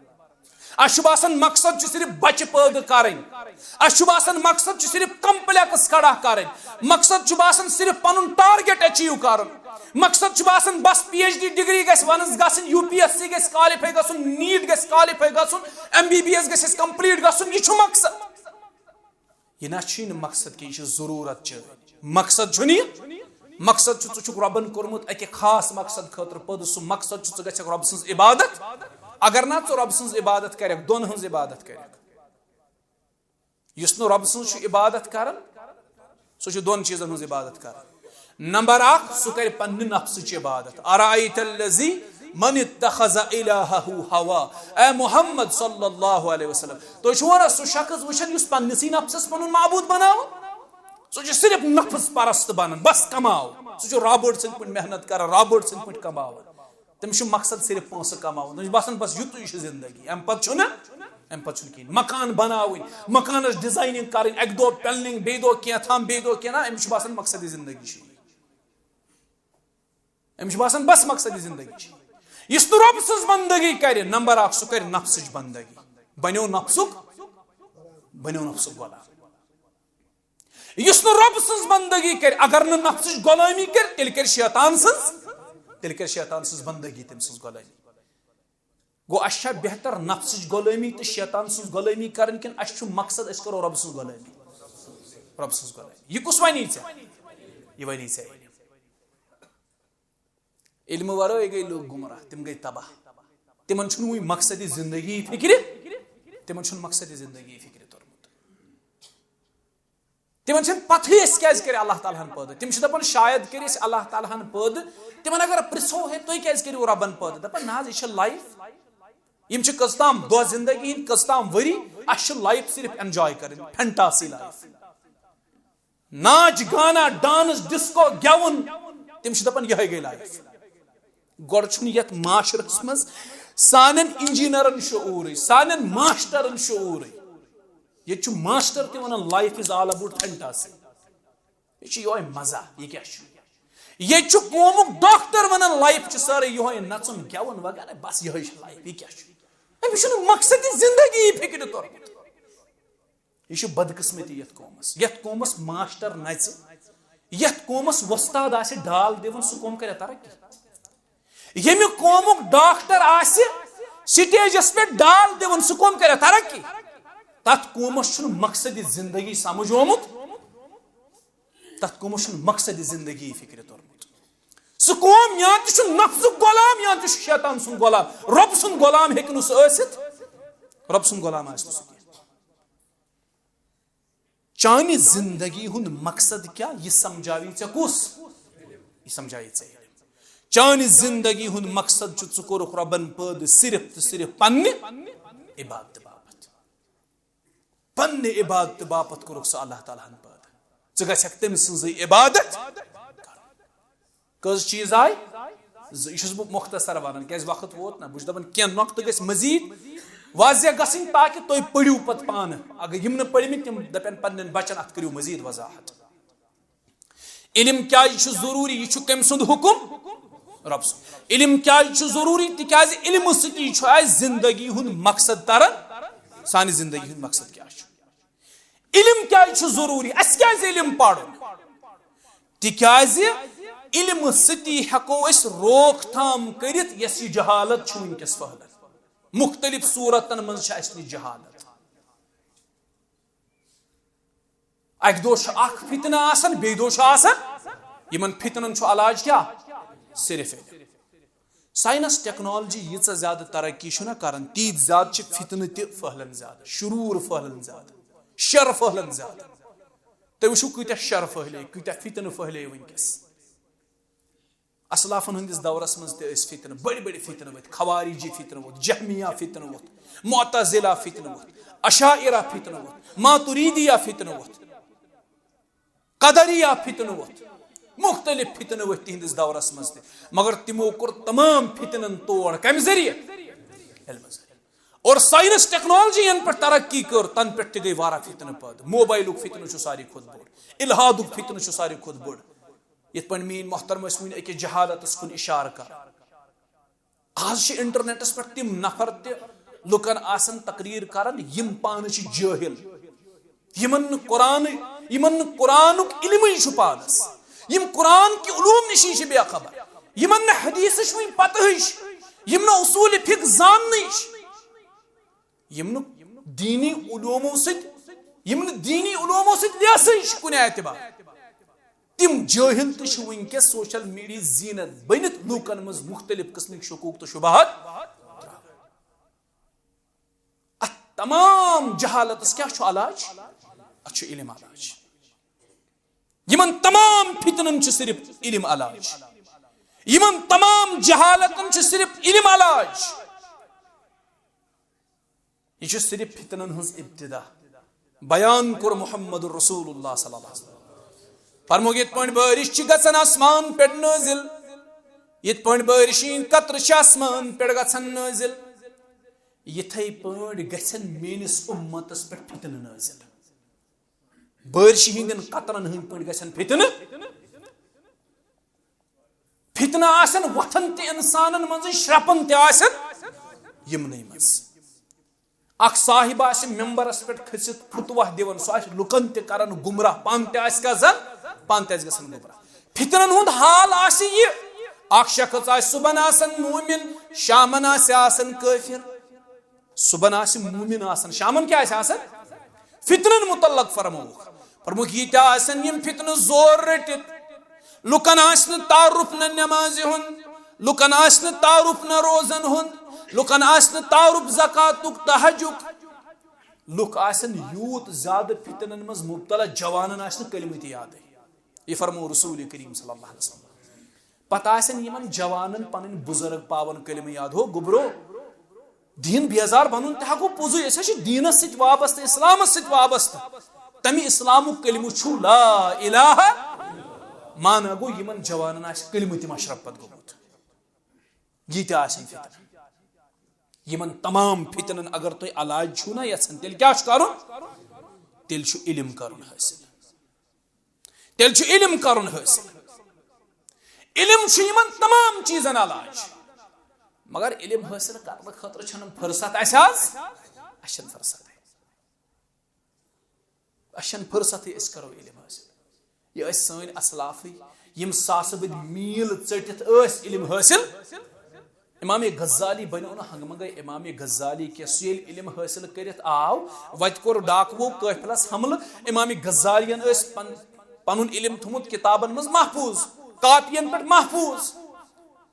اَسہِ چھُ باسان، مقصد چھُ صرف بَچہِ پٲدٕ کَرٕنۍ۔ اَسہِ چھُ باسان، مقصد چھُ صرف complex کھڑا کَرٕنۍ۔ مقصد چھُ باسان، صرف پَنُن target achieve کَرُن۔ مقصد چھُ باسان بس پی ایچ ڈی ڈگری گژھِ ونس گژھٕنۍ، یو پی ایس سی گژھِ کالِفاے گژھُن، نیٹ گژھِ کالِفاے گژھُن، ایم بی بی ایس گژھِ اَسہِ کمپلیٖٹ گژھُن، یہِ چھُ مقصد۔ یہِ نہ چھُے نہٕ مقصد کینٛہہ، یہِ چھِ ضروٗرت چٲنۍ۔ مقصد چھُنہٕ یہِ۔ مقصد چھُ، ژٕ چھُکھ رۄبن کوٚرمُت اَکہِ خاص مقصد خٲطرٕ پٲدٕ۔ سُہ مقصد چھُ، ژٕ گژھکھ رۄب سٕنٛز عبادت۔ اگر نہ ژٕ رۄب سٕنٛز عبادت کرکھ، دۄن ہٕنٛز عبادت کرکھ۔ یُس نہٕ رۄب سٕنٛز چھُ عبادت کران، سُہ چھُ دۄن چیٖزن ہٕنٛز عبادت کران۔ نمبر اکھ، سُہ کرِ پننہِ نفسٕچ عبادت۔ ارأیت الذی من اتخذ الہہ ہوا۔ اے محمد صلی اللہ علیہ وسلم، تُہۍ چھِو وَنان سُہ شخص وٕچھان یُس پننِسٕے نفسس پنُن معبوٗد بناوان؟ سُہ چھُ صرف نفس پرست بنان، بس کماو۔ سُہ چھُ رابٲٹ سٕنٛدۍ پٲٹھۍ محنت کران، رابٲٹ سٕنٛدۍ پٲٹھۍ کماوان۔ تٔمِس چھُ مقصد صرف پونٛسہٕ کماوُن۔ تٔمِس چھُ باسان بس یُتُے چھُ زندگی، امہِ پتہٕ چھُنہٕ، امہِ پتہٕ چھُنہٕ کِہیٖنۍ۔ مکان بناوٕنۍ، مکانس ڈیزایننگ کرٕنۍ، اکہِ دۄہ پلننگ، بیٚیہِ دۄہ کینٛہہ تام، بیٚیہِ دۄہ کینٛہہ تام، أمِس چھُ باسان مقصدی زندگی چھُ یی۔ أمِس چھُ باسان بس مقصدی زندگی چھِ۔ یُس نہٕ رۄب سٕنٛز بندگی کرِ، نمبر اکھ، سُہ کرِ نفسٕچ بندگی۔ بنیو نفسُک، بنیو نفسُک غلام۔ یُس نہٕ رۄب سٕنٛز بندگی کرِ، اگر نہٕ نفسٕچ غلٲمی کرِ، تیٚلہِ کرِ شیطان سٕنٛز، تیٚلہِ کرِ شیطان سٕنٛز بندگی، تٔمۍ سٕنٛز غلٲمی۔ گوٚو، اَسہِ چھا بہتر نفسٕچ غلٲمی تہٕ شیطان سٕنٛز غلٲمی کرٕنۍ، کِنہٕ اَسہِ چھُ مقصد أسۍ کرو رۄب سٕنٛز غلٲمی؟ رۄب سٕنٛز غلٲمی۔ یہِ کُس وَنی ژےٚ؟ یہِ وَنی ژےٚ۔ علمہٕ ورٲے گٔے لوٗکھ گمراہ، تِم گٔے تباہ۔ تِمن چھُنہٕ وُنہِ مقصدِ زندگی فکرِ، تِمن چھُنہٕ مقصدِ زندگی فکرِ توٚرمُت۔ تِمن چھنہٕ پتہٕے أسۍ کیازِ کٔرۍ اللہ تعالیٰ ہن پٲدٕ۔ تِم چھِ دپان شاید کٔرۍ أسۍ اللہ تعالیٰ ہن پٲدٕ۔ تِمن اگر پرژھو ہے تُہۍ کیازِ کٔرِو رۄبن پٲدٕ، دپان نہ حظ، یہِ چھِ لایف۔ یِم چھِ کٔژ تام دۄہ زندگی ہٕنٛدۍ، کٔژ تام ؤری۔ اسہِ چھِ لایف صرف انجوائے کرٕنۍ، فینٹاسی لایف۔ ناچ، گانا، ڈانس، ڈسکو، گٮ۪وُن، تِم چھِ دپان یِہے گٔے لایف۔ گۄڈٕ چھُنہٕ یتھ معاشرس منٛز سانٮ۪ن انجینئرن شعوٗرٕے، سانٮ۪ن ماسٹرن شعوٗرٕے۔ ییٚتہِ چھُ ماسٹر تہِ ونان life is all about fantasy۔ یہِ چھُ یِہوے مزہ، یہِ کیٛاہ چھُ؟ ییٚتہِ چھُ قومُک ڈاکٹر ونان life چھِ سٲرٕے یِہوے نژُن، گٮ۪وُن وغیرہ، بس یِہوے چھِ لایف، یہِ کیٛاہ چھُ؟ أمِس چھُنہٕ مقصدِ زندگی فکرِ توٚرمُت۔ یہِ چھِ بدقسمتی یتھ قومس۔ یتھ قومس ماسٹر نژِ، یتھ قومس وۄستاد آسہِ ڈال دِوان، سُہ قوم کرِ ترقی؟ ییٚمہِ قومُک ڈاکٹر آسہِ سٹیجس پٮ۪ٹھ ڈال دِوان، سُہ قوم کرِ ترقی؟ تتھ قومس چھُنہٕ مقصدِ زندگی سمجھ آمُت، تتھ قومس چھُنہٕ مقصدِ زندگی فکرِ توٚرمُت۔ سُہ قوم یا تہِ چھُ نفسُک غلام، یا تہِ چھُ شیطان سُنٛد غلام۔ رۄب سُنٛد غلام ہیٚکہِ نہٕ سُہ ٲسِتھ، رۄب سُنٛد غلام آسہِ نہٕ سُہ کینٛہہ۔ چانہِ زندگی ہُنٛد مقصد کیٛاہ، یہِ سمجھاوی ژےٚ کُس؟ یہِ سمجھاوی ژےٚ علم۔ چانہِ زندگی ہُنٛد مقصد چھُ، ژٕ کوٚرُکھ رۄبن پٲدٕ صرف تہٕ صرف پننہِ عبادتہٕ باپتھ۔ پننہِ عبادتہٕ باپتھ کوٚرُکھ سُہ اللہ تعالیٰ ہن پٲدٕ۔ ژٕ گژھکھ تٔمۍ سٕنٛزٕے عبادت کرُن۔ کٔژ چیٖز آے؟ زٕ۔ یہِ چھُس بہٕ مختصر ونان، کیازِ وقت ووت نہ۔ بہٕ چھُس دپان، کینٛہہ نۄقطہٕ گژھِ مزید واضح گژھٕنۍ، تاکہِ تُہۍ پٔرِو پتہٕ پانہٕ۔ اگر یِم نہٕ پٔرمٕتۍ، تِم دپن پننٮ۪ن بچن، اتھ کٔرِو مزید وضاحت۔ علم کیازِ چھُ ضروٗری؟ یہِ چھُ کٔمۍ سُنٛد حُکم؟ رۄب سُنٛد۔ علم کیازِ چھُ ضروٗری؟ تِکیازِ علمہٕ سۭتی چھُ اَسہِ زندگی ہُنٛد مقصد تران۔ سانہِ زندگی ہُنٛد مقصد کیٛاہ چھُ؟ علم کیازِ چھُ ضروٗری؟ اَسہِ کیازِ علم پرُن؟ تِکیازِ علمہٕ سۭتی ہٮ۪کو أسۍ روک تھام کٔرِتھ، یۄس یہِ جہالت چھُ وٕنکیٚس پھٔہلان۔ مُختٔلِف صوٗرتن منٛز چھِ اَسہِ نِش جہالت۔ اکہِ دۄہ چھُ اکھ فتنہٕ آسان، بیٚیہِ دۄہ چھُ آسان۔ یِمن فتنن چھُ علاج کیٛاہ؟ صرف علم۔ ساینس، ٹیکنالوجی ییٖژاہ زیادٕ ترقی چھُنہ کران، تیٖتۍ زیادٕ چھِ فتنہٕ تہِ پھٔہلان زیادٕ، شرور پھٔہلان زیادٕ، شر پھٔہلان زیادٕ۔ تُہۍ وٕچھِو، کۭتیاہ شر پھٔہلے، کۭتیاہ فتنہٕ پھٔہلے وٕنکیٚس۔ اسلافن ہٕنٛدِس دورس منٛز تہِ ٲسۍ فتنہٕ، بٔڑۍ بٔڑۍ فتنہٕ ؤتھۍ، خوارجی فتنہٕ ووٚتھ، جہمیہ فتنہٕ ووٚتھ، معتزلہ فتنہٕ ووٚتھ، اشاعرہ فتنہٕ ووٚتھ، ماتریدیہ فتنہٕ ووٚتھ، قدریہ فتنہٕ ووٚتھ، مختلف فتنہٕ ؤتھۍ تِہنٛدِس دورس منٛز تہِ، مگر تِمو کوٚر تمام فتنن توڑ۔ کمہِ ذٔریعہٕ؟ علمہٕ ذٔریعہٕ۔ اور ساینس ٹیکنالوجی ین پٮ۪ٹھ ترقی کٔر، تن پٮ۪ٹھ تہِ گٔے واریاہ فتنہٕ پٲدٕ۔ موبایلُک فتنہٕ چھُ ساروی کھۄتہٕ بوٚڑ، الحادُک فتنہٕ چھُ ساروی کھۄتہٕ بوٚڑ۔ یِتھ پٲٹھۍ میٲنۍ محترم ٲسۍ وُنہِ أکِس جہالتس کُن اشارٕ کران۔ آز چھِ انٹرنیٹس پٮ۪ٹھ تِم نفر تہِ لُکن آسان تقریر کران، یِم پانہٕ چھِ جٲہل، یِمن نہٕ قرآن، یِمن نہٕ قرآنُک علمٕے چھُ پانس، یِم قرآن کہِ علوم نِشی چھِ بے خبر، یِمن نہٕ حدیثٕچ وٕنہِ پتہٕے چھِ، یِم نہٕ اصوٗل فقہ زاننٕے چھِ، یِم نہٕ دیٖنی علومو سۭتۍ، یِم نہٕ دیٖنی علومو سۭتۍ لیسٕے چھِ کُنہِ اعتبار۔ تِم جٲہِل تہِ چھِ وٕنکیٚس سوشل میڈیا زیٖنت بٔنِتھ لوٗکن منٛز مُختٔلِف قٕسمٕکۍ شکوٗک تہٕ شبہات۔ اتھ تمام جہالتس کیٛاہ چھُ علاج؟ اتھ چھُ علم علاج۔ یِمن تمام فتنن چھُ صرف علم علاج۔ یِمن تمام جہالتن چھُ صرف علم علاج۔ یہِ چھُ صرف فتنن ہٕنٛز ابتدا۔ بیان کوٚر محمد رسول اللہ صلی اللہ علیہ وسلم۔ فرمووُکھ، یِتھ پٲٹھۍ بٲرِش چھِ گژھان آسمان پٮ۪ٹھ نٲزِل، یِتھ پٲٹھۍ بٲرِش ہٕنٛدۍ قطرٕ چھِ آسمان پٮ۪ٹھ گژھان نٲزِل، یِتھَے پٲٹھۍ گژھن میٲنِس اُمتس پٮ۪ٹھ فتنہٕ نٲزِل۔ بٲرِشہِ ہٕنٛدٮ۪ن قطرن ہٕنٛدۍ پٲٹھۍ گژھن فتنہٕ۔ فتنہٕ آسن وۄتھان تہِ انسانن منٛزٕے، شرپان تہِ آسن یِمنٕے منٛز۔ اکھ صاحب آسہِ ممبرس پٮ۪ٹھ کھٔسِتھ فتویٰ دِوان، سُہ آسہِ لُکن تہِ کران گمراہ، پانہٕ تہِ آسہِ گژھان، پانہٕ تہِ آسہِ گژھان گمراہ۔ فتنن ہُنٛد حال آسہِ یہِ، اکھ شخص آسہِ صبحن آسان مومن، شامن آسہِ آسان کٲفر۔ صبحن آسہِ مومن آسان، شامن کیٛاہ آسہِ آسان؟ فتنن متعلق فرمووُکھ۔ فرمووُکھ، ییٖتیٛاہ آسن یِم فتنہٕ زور رٔٹِتھ، لُکن آسہِ نہٕ تعارُف نہ نمازِ ہُنٛد، لُکن آسہِ نہٕ تعارُف نہ روزن ہُنٛد، لُکن آسہِ نہٕ تعارُف زکاتُک تہٕ حجُک۔ لُکھ آسن یوٗت زیادٕ فتنن منٛز مبتلا، جوانن آسہِ نہٕ کلمہٕ تہِ یادٕے۔ یہِ فرموو رسول کریم صلی اللہ علیہ وسلم۔ پتہٕ آسن یِمن جوانن پنٕنۍ بزرگ پاون کلمہٕ یاد، ہو گوٚبرو، دیٖن بیزار بنُن تہِ ہا گوٚو پوٚزُے، أسۍ حظ چھِ دیٖنس سۭتۍ وابستہٕ، اسلامس سۭتۍ وابستہٕ۔ تمہِ اسلامُک کلمہٕ چھُ لا الہ، معنہ گوٚو یِمن جوانن آسہِ کلمہٕ تہِ مشرف پتہٕ گوٚمُت۔ یہِ تہِ آسن فتنہٕ۔ یِمن تمام فتنن اگر تُہۍ علاج چھُو نہ یژھان، تیٚلہِ کیٛاہ چھُ کرُن؟ تیٚلہِ چھُ علم کرُن حٲصِل۔ تیٚلہِ چھُ علم کرُن حٲصِل۔ علم چھُ یِمن تمام چیٖزن علاج۔ مگر علم حٲصِل کرنہٕ خٲطرٕ چھنہٕ فرصت اسہِ آز۔ اسہِ چھنہٕ فرصت۔ اسہِ چھنہٕ فرصتٕے أسۍ کرو علم حٲصِل۔ یہِ ٲسۍ سٲنۍ اسلافٕے، یِم ساسہٕ بٔدۍ میٖل ژٔٹِتھ ٲسۍ علم حٲصِل۔ امام غزالی بنیو نہٕ ہنگہٕ منگے امام غزالی کینٛہہ۔ سُہ ییٚلہِ علم حٲصِل کٔرِتھ آو، وتہِ کوٚر ڈاکوو قٲفلس حملہٕ۔ امام غزالین ٲسۍ پن-، پنُن علم تھوٚمُت کتابن منٛز محفوظ، کاپین پٮ۪ٹھ محفوظ۔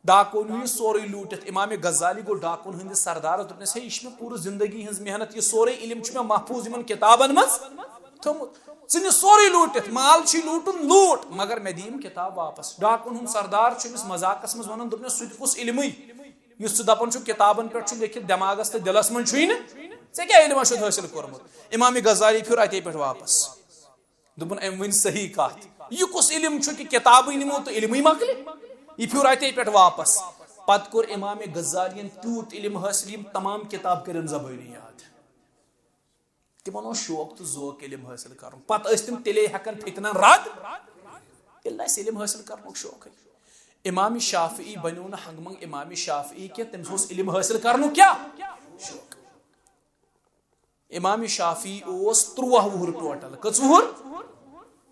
ڈاکو نیوٗ یہِ سورُے لوٗٹِتھ۔ امام غزالی گوٚو ڈاکون ہٕنٛدِس سردارس، دوٚپنس، ہے، یہِ چھِ مےٚ پوٗرٕ زندگی ہٕنٛز محنت، یہِ سورُے علم چھُ مےٚ محفوظ یِمن کتابن منٛز تھوٚمُت۔ ژٕ نہِ سورُے لوٗٹِتھ، مال چھُے لوٗٹُن لوٗٹ، مگر مےٚ دِ یِم کتاب واپس۔ ڈاکون ہُنٛد سردار چھُ أمِس مذاقس منٛز ونان، دوٚپنس، سُہ تہِ کُس علمٕے یُس ژٕ دپان چھُکھ کتابن پٮ۪ٹھ چھُ لیکھِتھ، دٮ۪ماغس تہٕ دِلس منٛز چھُے نہٕ، ژےٚ کیٛاہ علما چھُتھ حٲصِل کوٚرمُت؟ امام غزالی پھیوٗر اتے پٮ۪ٹھ واپس۔ دوٚپُن، أمۍ ؤنۍ صحیح کتھ۔ یہِ کُس علم چھُ کہِ کتابٕے نِمو تہٕ علمٕے مۄکلہِ؟ یہِ پھیوٗر اتے پٮ۪ٹھ واپس۔ پتہٕ کوٚر امام غزالین تیوٗت علم حٲصِل، یِم تمام کتاب کٔرِن زبٲنی یاد۔ تِمن اوس شوق تہٕ ذوق علم حٲصِل کرُن۔ پتہٕ ٲسۍ تِم تیٚلے ہٮ۪کان فتنن رد، ییٚلہِ نہٕ اَسہِ علم حٲصِل کرنُک شوقٕے۔ امام شافعی بنیو نہٕ ہنگہٕ منگہٕ امام شافعی کینٛہہ، تٔمِس اوس علم حٲصِل کرنُک کیٛاہ شوق؟ امام شافعی اوس تُرٛواہ وُہُر ٹوٹل۔ کٔژ وُہُر؟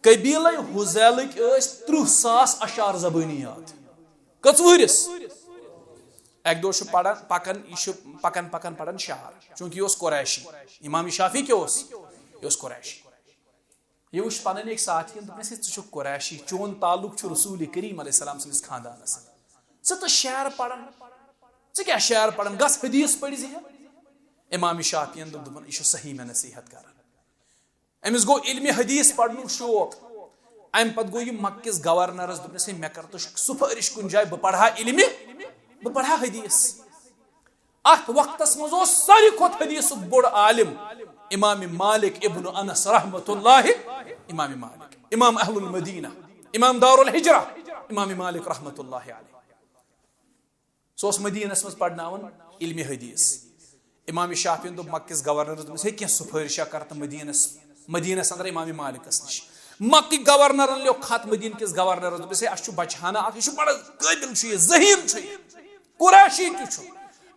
قبیلے حُذیلٕکۍ ٲسۍ تٕرٛہ ساس اشعار زبٲنی یاد۔ کٔژ وُہرِس؟ اکہِ دۄہ چھُ پران، پکان، یہِ چھُ پکان پکان پران شعر، چوٗنٛکہِ یہِ اوس قریشی۔ امام شافعی کیٛاہ اوس؟ یہِ اوس قریشی۔ یہِ وٕچھ پنٕنۍ أکۍ ساتھی یَن، دوٚپنَس، "ہے، ژٕ چھُکھ قریشی، چون تعلق چھُ رسول کریم علیہ السلام سٕنٛدِس خاندانس سۭتۍ۔ ژٕ تہٕ شعر پران، ژٕ کیٛاہ شعر پران؟ گژھ حدیث پٔرۍ زِ ہا۔" امام شافعی یَن دوٚپ، دوٚپُن، "یہِ چھُ صحیح مےٚ نصیحت کران۔" أمِس گوٚو علمِ حدیث پرنُک شوق۔ امہِ پتہٕ گوٚو یہِ مکہ کِس گورنرس، دوٚپنس، "ہے، مےٚ کر تہٕ سفٲرِش کُنہِ جایہِ، بہٕ پرہا علمِ، بہٕ پرہا حدیث۔" اتھ وقتس منٛز اوس ساروی کھۄتہٕ حدیثُک بوٚڑ عالم امام مالک ابن انس رحمۃ اللہ، امام مالک، امام اہل المدینہ، امام دار الحجرہ، امام مالک رحمۃ اللہ علیہ۔ سُہ اوس مدینس منٛز پرناوان علمِ حدیث۔ امام شافعین دوٚپ مکہ کِس گورنرس، دوٚپمس، "ہے، کینٛہہ سفٲرشہ کر تہٕ مدینس، مدینس اندر امام مالکس نِش۔" مکہ گورنرن لیوٚکھ خط مدینہ کِس گورنرس، دوٚپمس، "ہے، اسہِ چھُ بچہٕ ہنا اکھ، یہِ چھُ بڑٕ قٲبل چھُ یہِ، ذہین چھُ یہِ۔" قریشی تہِ چھُ۔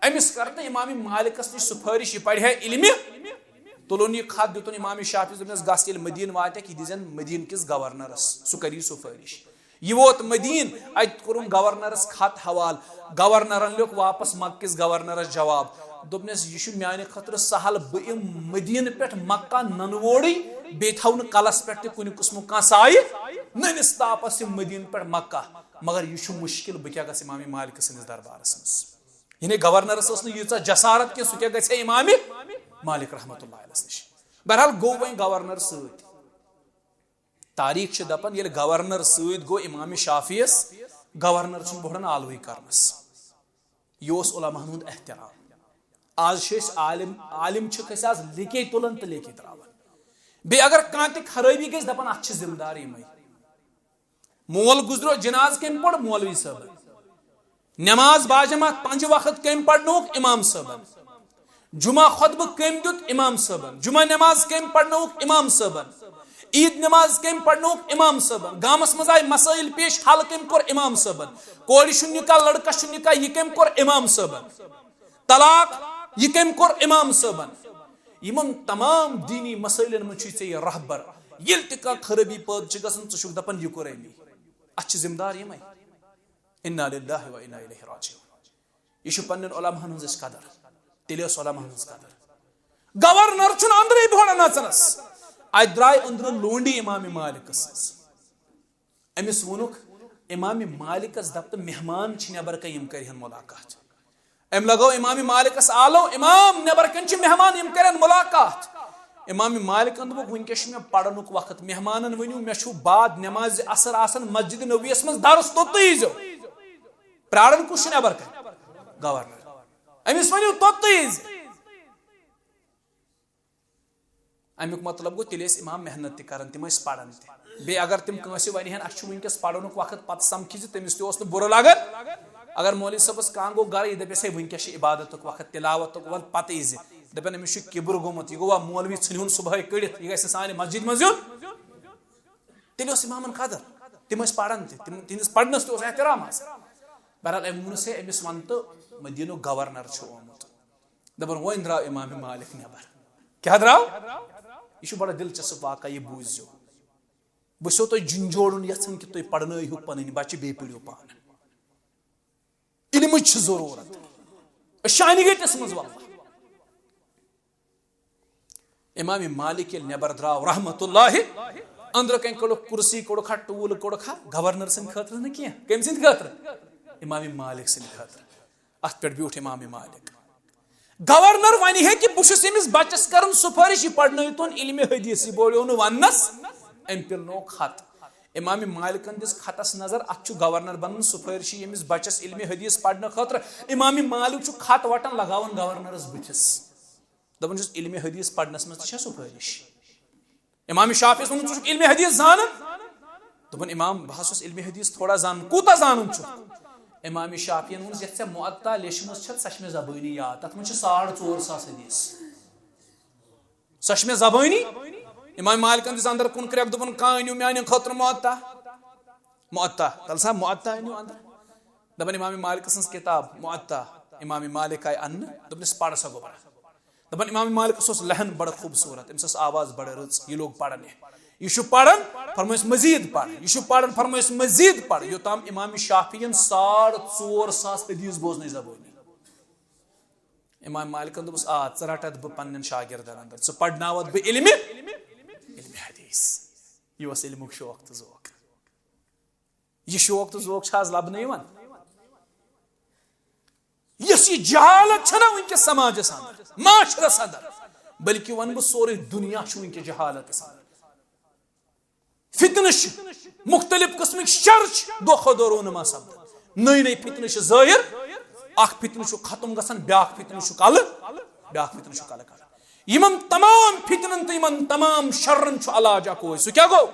أمِس کر تہٕ امام مالکس نِش سفٲرِش، یہِ پرِ ہے علمِ۔ تُلُن یہِ خط، دیُتُن امام شافعیس، دوٚپنس، "گژھ ییٚلہِ مدینہ واتکھ، یہِ دیٖزٮ۪ن مدینہ کِس گورنرس، سُہ کری سفٲرِش۔" یہِ ووت مدیٖنہٕ، اَتہِ کوٚرُن گورنرس خط حوالہٕ۔ گورنرن لیوٚکھ واپس مکہٕ کِس گورنرس جواب۔ دوٚپنس، "یہِ چھُ میانہِ خٲطرٕ سہل، بہٕ یِمہٕ مدیٖنہٕ پٮ۪ٹھ مکہ ننہٕ وورٕے، بیٚیہِ تھاوٕ نہٕ کلس پٮ۪ٹھ تہِ کُنہِ قٕسمُک کانٛہہ سایہِ، نٔنِس تاپس یِمہٕ مدیٖنہٕ پٮ۪ٹھ مکہ۔ مگر یہِ چھُ مُشکل، بہٕ کیٛاہ گژھٕ امام مالکہٕ سٕنٛدِس دربارس منٛز؟" یعنی گورنرس ٲس نہٕ ییٖژاہ جسارت کینٛہہ، سُہ کیٛاہ گژھِ ہے امام مالک رحمتہ اللہ علیہس نِش؟ بہرحال گوٚو وۄنۍ گورنر سۭتۍ۔ تاریخ چھِ دپان، ییٚلہِ گورنر سۭتۍ گوٚو امام شافعیس، گورنر چھُنہٕ بوٚڑن آلوٕے کرنس۔ یہِ اوس علماہن ہُنٛد احترام۔ آز چھِ أسۍ عالم، عالم چھِکھ أسۍ آز لیکے تُلان تہٕ لیکے تراوان۔ بیٚیہِ اگر کانٛہہ تہِ خرٲبی گژھِ، دپان، "اتھ چھِ ذمہٕ دار یِمے۔" مول گُزریو، جناز کٔمۍ پوٚر؟ مولوی صٲبن۔ نماز باجماعت پنجہِ وقت کٔمۍ پرنووُکھ؟ امام صٲبن۔ جمعہ خطبہٕ کٔمۍ دیُت؟ امام صٲبن۔ جمعہ نماز کٔمۍ پرنووُکھ؟ امام صٲبن۔ عید نماز کٔمۍ پرنووُکھ؟ امام صٲبن۔ گامس منٛز آیہِ مسائل پیش، حل کٔمۍ کوٚر؟ امام صٲبن۔ کورِ چھُ نکاح، لڑکس چھُ نکاح، یہِ کٔمۍ کوٚر؟ امام صٲبن۔ طلاق، یہِ کٔمۍ کوٚر؟ امام صٲبن۔ یِمن تمام دینی مسائلن منٛز چھُے ژےٚ یہِ رہبر۔ ییٚلہِ تہِ کانٛہہ خرٲبی پٲدٕ چھِ گژھان، ژٕ چھُکھ دپان، "یہِ کوٚر أمی۔" اتھ چھِ ذمہٕ دار یِمے۔ انا للہ و انا الیہ راجعون۔ یہِ چھُ پننٮ۪ن علماہن ہٕنٛز اَسہِ قدر۔ تیٚلہِ ٲس علماہن ہٕنٛز قدر۔ گورنر چھُنہٕ أنٛدرٕے بوڑ نژنس۔ اتہِ درٛاے أنٛدرٕ لونڈی امام مالکس سٕنٛز۔ أمِس ووٚنُکھ، امام مالکس دپ تہٕ مہمان چھِ نٮ۪بر کَنۍ، یِم کَرِہن ملاقات۔ أمۍ لگٲو امام مالکس آلو، "امام، نٮ۪بر کَنۍ چھِ مہمان، یِم کَرن ملاقات۔" امام مالکن دوٚپُکھ، "وٕنکیٚس چھُ مےٚ پرنُک وقت، مہمانن ؤنِو، مےٚ چھُ بعد نمازِ عصر آسان مسجد نبویس منٛز درس، توٚتُے ییٖزیو۔" پرارن کُس چھُ نٮ۪بر کَنۍ؟ گورنر۔ أمِس ؤنِو، "توٚتُے ییٖزِ۔" اَمیُک مطلب گوٚو، تیٚلہِ ٲسۍ امام محنت تہِ کران، تِم ٲسۍ پران تہِ۔ بیٚیہِ اگر تِم کٲنٛسہِ وَنہِ ہن، "اَسہِ چھُ وٕنکیٚس پرنُک وقت"، پتہٕ سمکھِ زِ تٔمِس تہِ اوس نہٕ بُرٕ لگان۔ اگر مولوی صٲبس کانٛہہ گوٚو گرٕ، یہِ دَپٮ۪س، "ہے، وٕنکیٚس چھُ عبادتُک وقت، تِلاوتُک وقت"، پتہٕ یی زِ دَپن، "أمِس چھُ کِبُر گوٚمُت، یہِ گوٚوا مولوی، ژھٕنِہُن صبحٲے کٔڑِتھ، یہِ گژھِ نہٕ سانہِ مسجد منٛز یُن۔" تیٚلہِ اوس امامن قدر، تِم ٲسۍ پران تہِ، تِم، تِہنٛدِس پرنس تہِ اوس احترام آسان۔ بہرحال، أمۍ ووٚنُس، "ہے، أمِس وَن تہٕ مدیٖنُک گورنر چھُ آمُت۔" دَپان، وۄنۍ درٛاو امام مالک نٮ۪بر۔ کیٛاہ درٛاو؟ یہِ چھُ بڑٕ دلچسپ واقعہ، یہِ بوٗزِو۔ بہٕ چھُسو تۄہہِ جِنجوڑُن یژھان کہِ تُہۍ پرنٲیہُکھ پنٕنۍ بچہِ، بیٚیہِ پٔرِو پانہٕ۔ علمٕچ چھِ ضروٗرت۔ أسۍ چھِ انہِ گٔٹِس منٛز، واللہ۔ امام مالک ییٚلہِ نٮ۪بر درٛاو رحمت اللہ، أنٛدرٕ کَنۍ کوٚڑُکھ کُرسی، کوٚڑُکھ ہا ٹوٗل، کوٚڑُکھ ہا، گورنر سٕنٛدِ خٲطرٕ نہٕ کینٛہہ۔ کٔمۍ سٕنٛدِ خٲطرٕ؟ امام مالک سٕنٛدِ خٲطرٕ۔ اتھ پٮ۪ٹھ بیوٗٹھ امام مالک۔ گورنر ونہِ ہے کہِ بہٕ چھُس أمِس بچس کران سفٲرِش، یہِ پرنٲوتون علمِ حدیث، یہِ بولیو نہٕ وننس، أمۍ پِلنوو خط۔ امام مالکن دِژ خطس نظر، اتھ چھُ گورنر بنان سفٲرِشی ییٚمِس بچس علمِ حدیث پرنہٕ خٲطرٕ۔ امام مالک چھُ خط وٹان، لگاوان گورنرس بٕتھِس۔ دپان چھُس، "علمِ حدیث پرنس منٛز تہِ چھا سفٲرِش؟" امام شافعیس ووٚنُن، "ژٕ چھُکھ علمِ حدیث زانان؟" دوٚپُن، "امام، بہٕ حظ چھُس علمِ حدیث تھوڑا زانان۔" "کوٗتاہ زانان چھُکھ؟" امام شافعین ووٚنُس، "یۄس ژےٚ معطا لیچھمٕژ چھےٚ، سۄ چھِ مےٚ زبٲنی یاد، تتھ منٛز چھِ ساڑ ژور ساس حدیث۔ سۄ چھِ مےٚ زبٲنی۔" امام مالکن دِژ اندر کُن کرٛٮ۪کھ، دوٚپُن، "کانٛہہ أنِو میانہِ خٲطرٕ معطا۔" معطا، تَلہٕ سا معطا أنِو اندر۔ دَپان امام مالک سٕنٛز کِتاب معطا، امام مالک آیہِ اَننہٕ، دوٚپنَس، "پَر سا گوٚبرا۔" دَپان امام مالکَس اوس لہن بڑٕ خوٗبصوٗرت، أمِس ٲس آواز بڑٕ رٕژ، یہِ لوٚگ پَرنہِ۔ یہِ چھُ پَران، فرمٲیِس، "مزید پَر۔" یہِ چھُ پَران، فرمٲیِس، "مزید پَر"، یوٚتام امام شافعین ساڑ ژور ساس حدیث بوزنٕچ زبٲنی۔ امام مالکن دوٚپُس، "آ، ژٕ رَٹَتھ بہٕ پننٮ۪ن شاگردن اندر، ژٕ پرناوَتھ بہٕ علمِ، علمِ حدیث۔" یہِ اوس علمُک شوق تہٕ ذوق۔ یہِ شوق تہٕ ذوق چھا آز لبنہٕ یِوان؟ یۄس یہِ جہالت چھنا وٕنکیٚس سماجس اندر، معاشرس اندر، بلکہِ ونہٕ بہٕ سورُے دُنیا چھُ وٕنکیٚس جہالتس اندر۔ فتنہٕ چھِ، مختلف قٕسمٕکۍ شر چھِ دۄہ کھۄتہٕ دۄہ رونما سپدان۔ نٔے نٔے فتنہٕ چھِ ظٲہر، اکھ فتنہٕ چھُ ختم گژھان، بیاکھ فتنہٕ چھُ کلہٕ، بیاکھ فتنہٕ چھُ کلہٕ کلہٕ۔ یِمن تمام فتنن تہٕ یِمن تمام شرن چھُ علاج اکوے، سُہ کیٛاہ گوٚو؟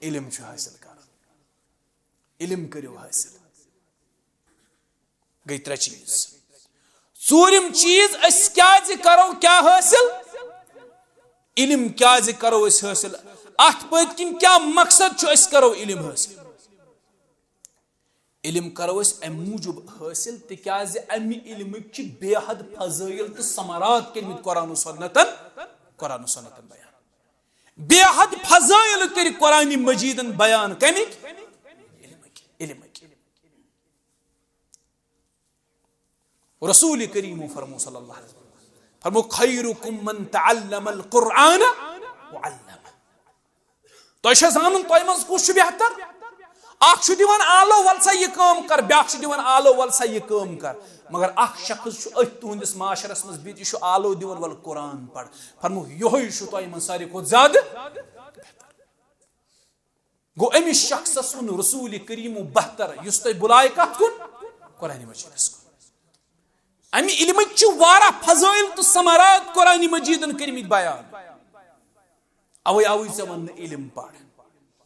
علم چھُ حٲصِل کرُن۔ علم کٔرِو حٲصِل۔ گٔے ترٛےٚ چیٖز۔ ژوٗرِم چیٖز، أسۍ کیٛازِ کرو کیٛاہ حٲصِل؟ علم کیٛازِ کرو أسۍ حٲصِل؟ اَتھ پٔتۍ کِنۍ کیٛاہ مقصد چھُ أسۍ کرو علم حٲصِل؟ علم کرو أسۍ اَمہِ موٗجوٗب حٲصِل تِکیٛازِ اَمہِ علمٕکۍ چھِ بے حد فضٲیِل تہٕ ثمرات کٔرمٕتۍ قرآن و سنتن، قرآن و سنتن بیان۔ بے حد فضائل کٔرۍ قرآن مجیدن بیان۔ کمِکۍ؟ علمٕکۍ۔ رسول کریمو فرمو صلی اللہ علیہ وسلم، فرمو، "خیرکم من تعلم القرآن وعلمہ۔" تۄہہِ چھا زانُن تۄہہِ منٛز کُس چھُ بہتر؟ اکھ چھُ دِوان آلو، "ول سا یہِ کٲم کر"، بیاکھ چھُ دِوان آلو، "ول سا یہِ کٲم کر"۔ مگر اکھ شخص چھُ أتھۍ تُہنٛدِس معاشرس منٛز بِہِتھ، یہِ چھُ آلو دِوان، "ول قرآن پر"۔ فرمووُکھ، یِہوٚے چھُ تۄہہِ منٛز ساروی کھۄتہٕ زیادٕ بہتر۔ گوٚو أمِس شخصس ووٚن رسول کریمو بہتر، یُس تۄہہِ بُلایہِ کتھ کُن؟ قرآن مجیدس کُن۔ امہِ علمٕکۍ چھِ واریاہ فضائل تہٕ ثمرات قرآن مجیدن کٔرمٕتۍ بیان۔ اوے اوے ژےٚ ووٚن نہٕ علم پر۔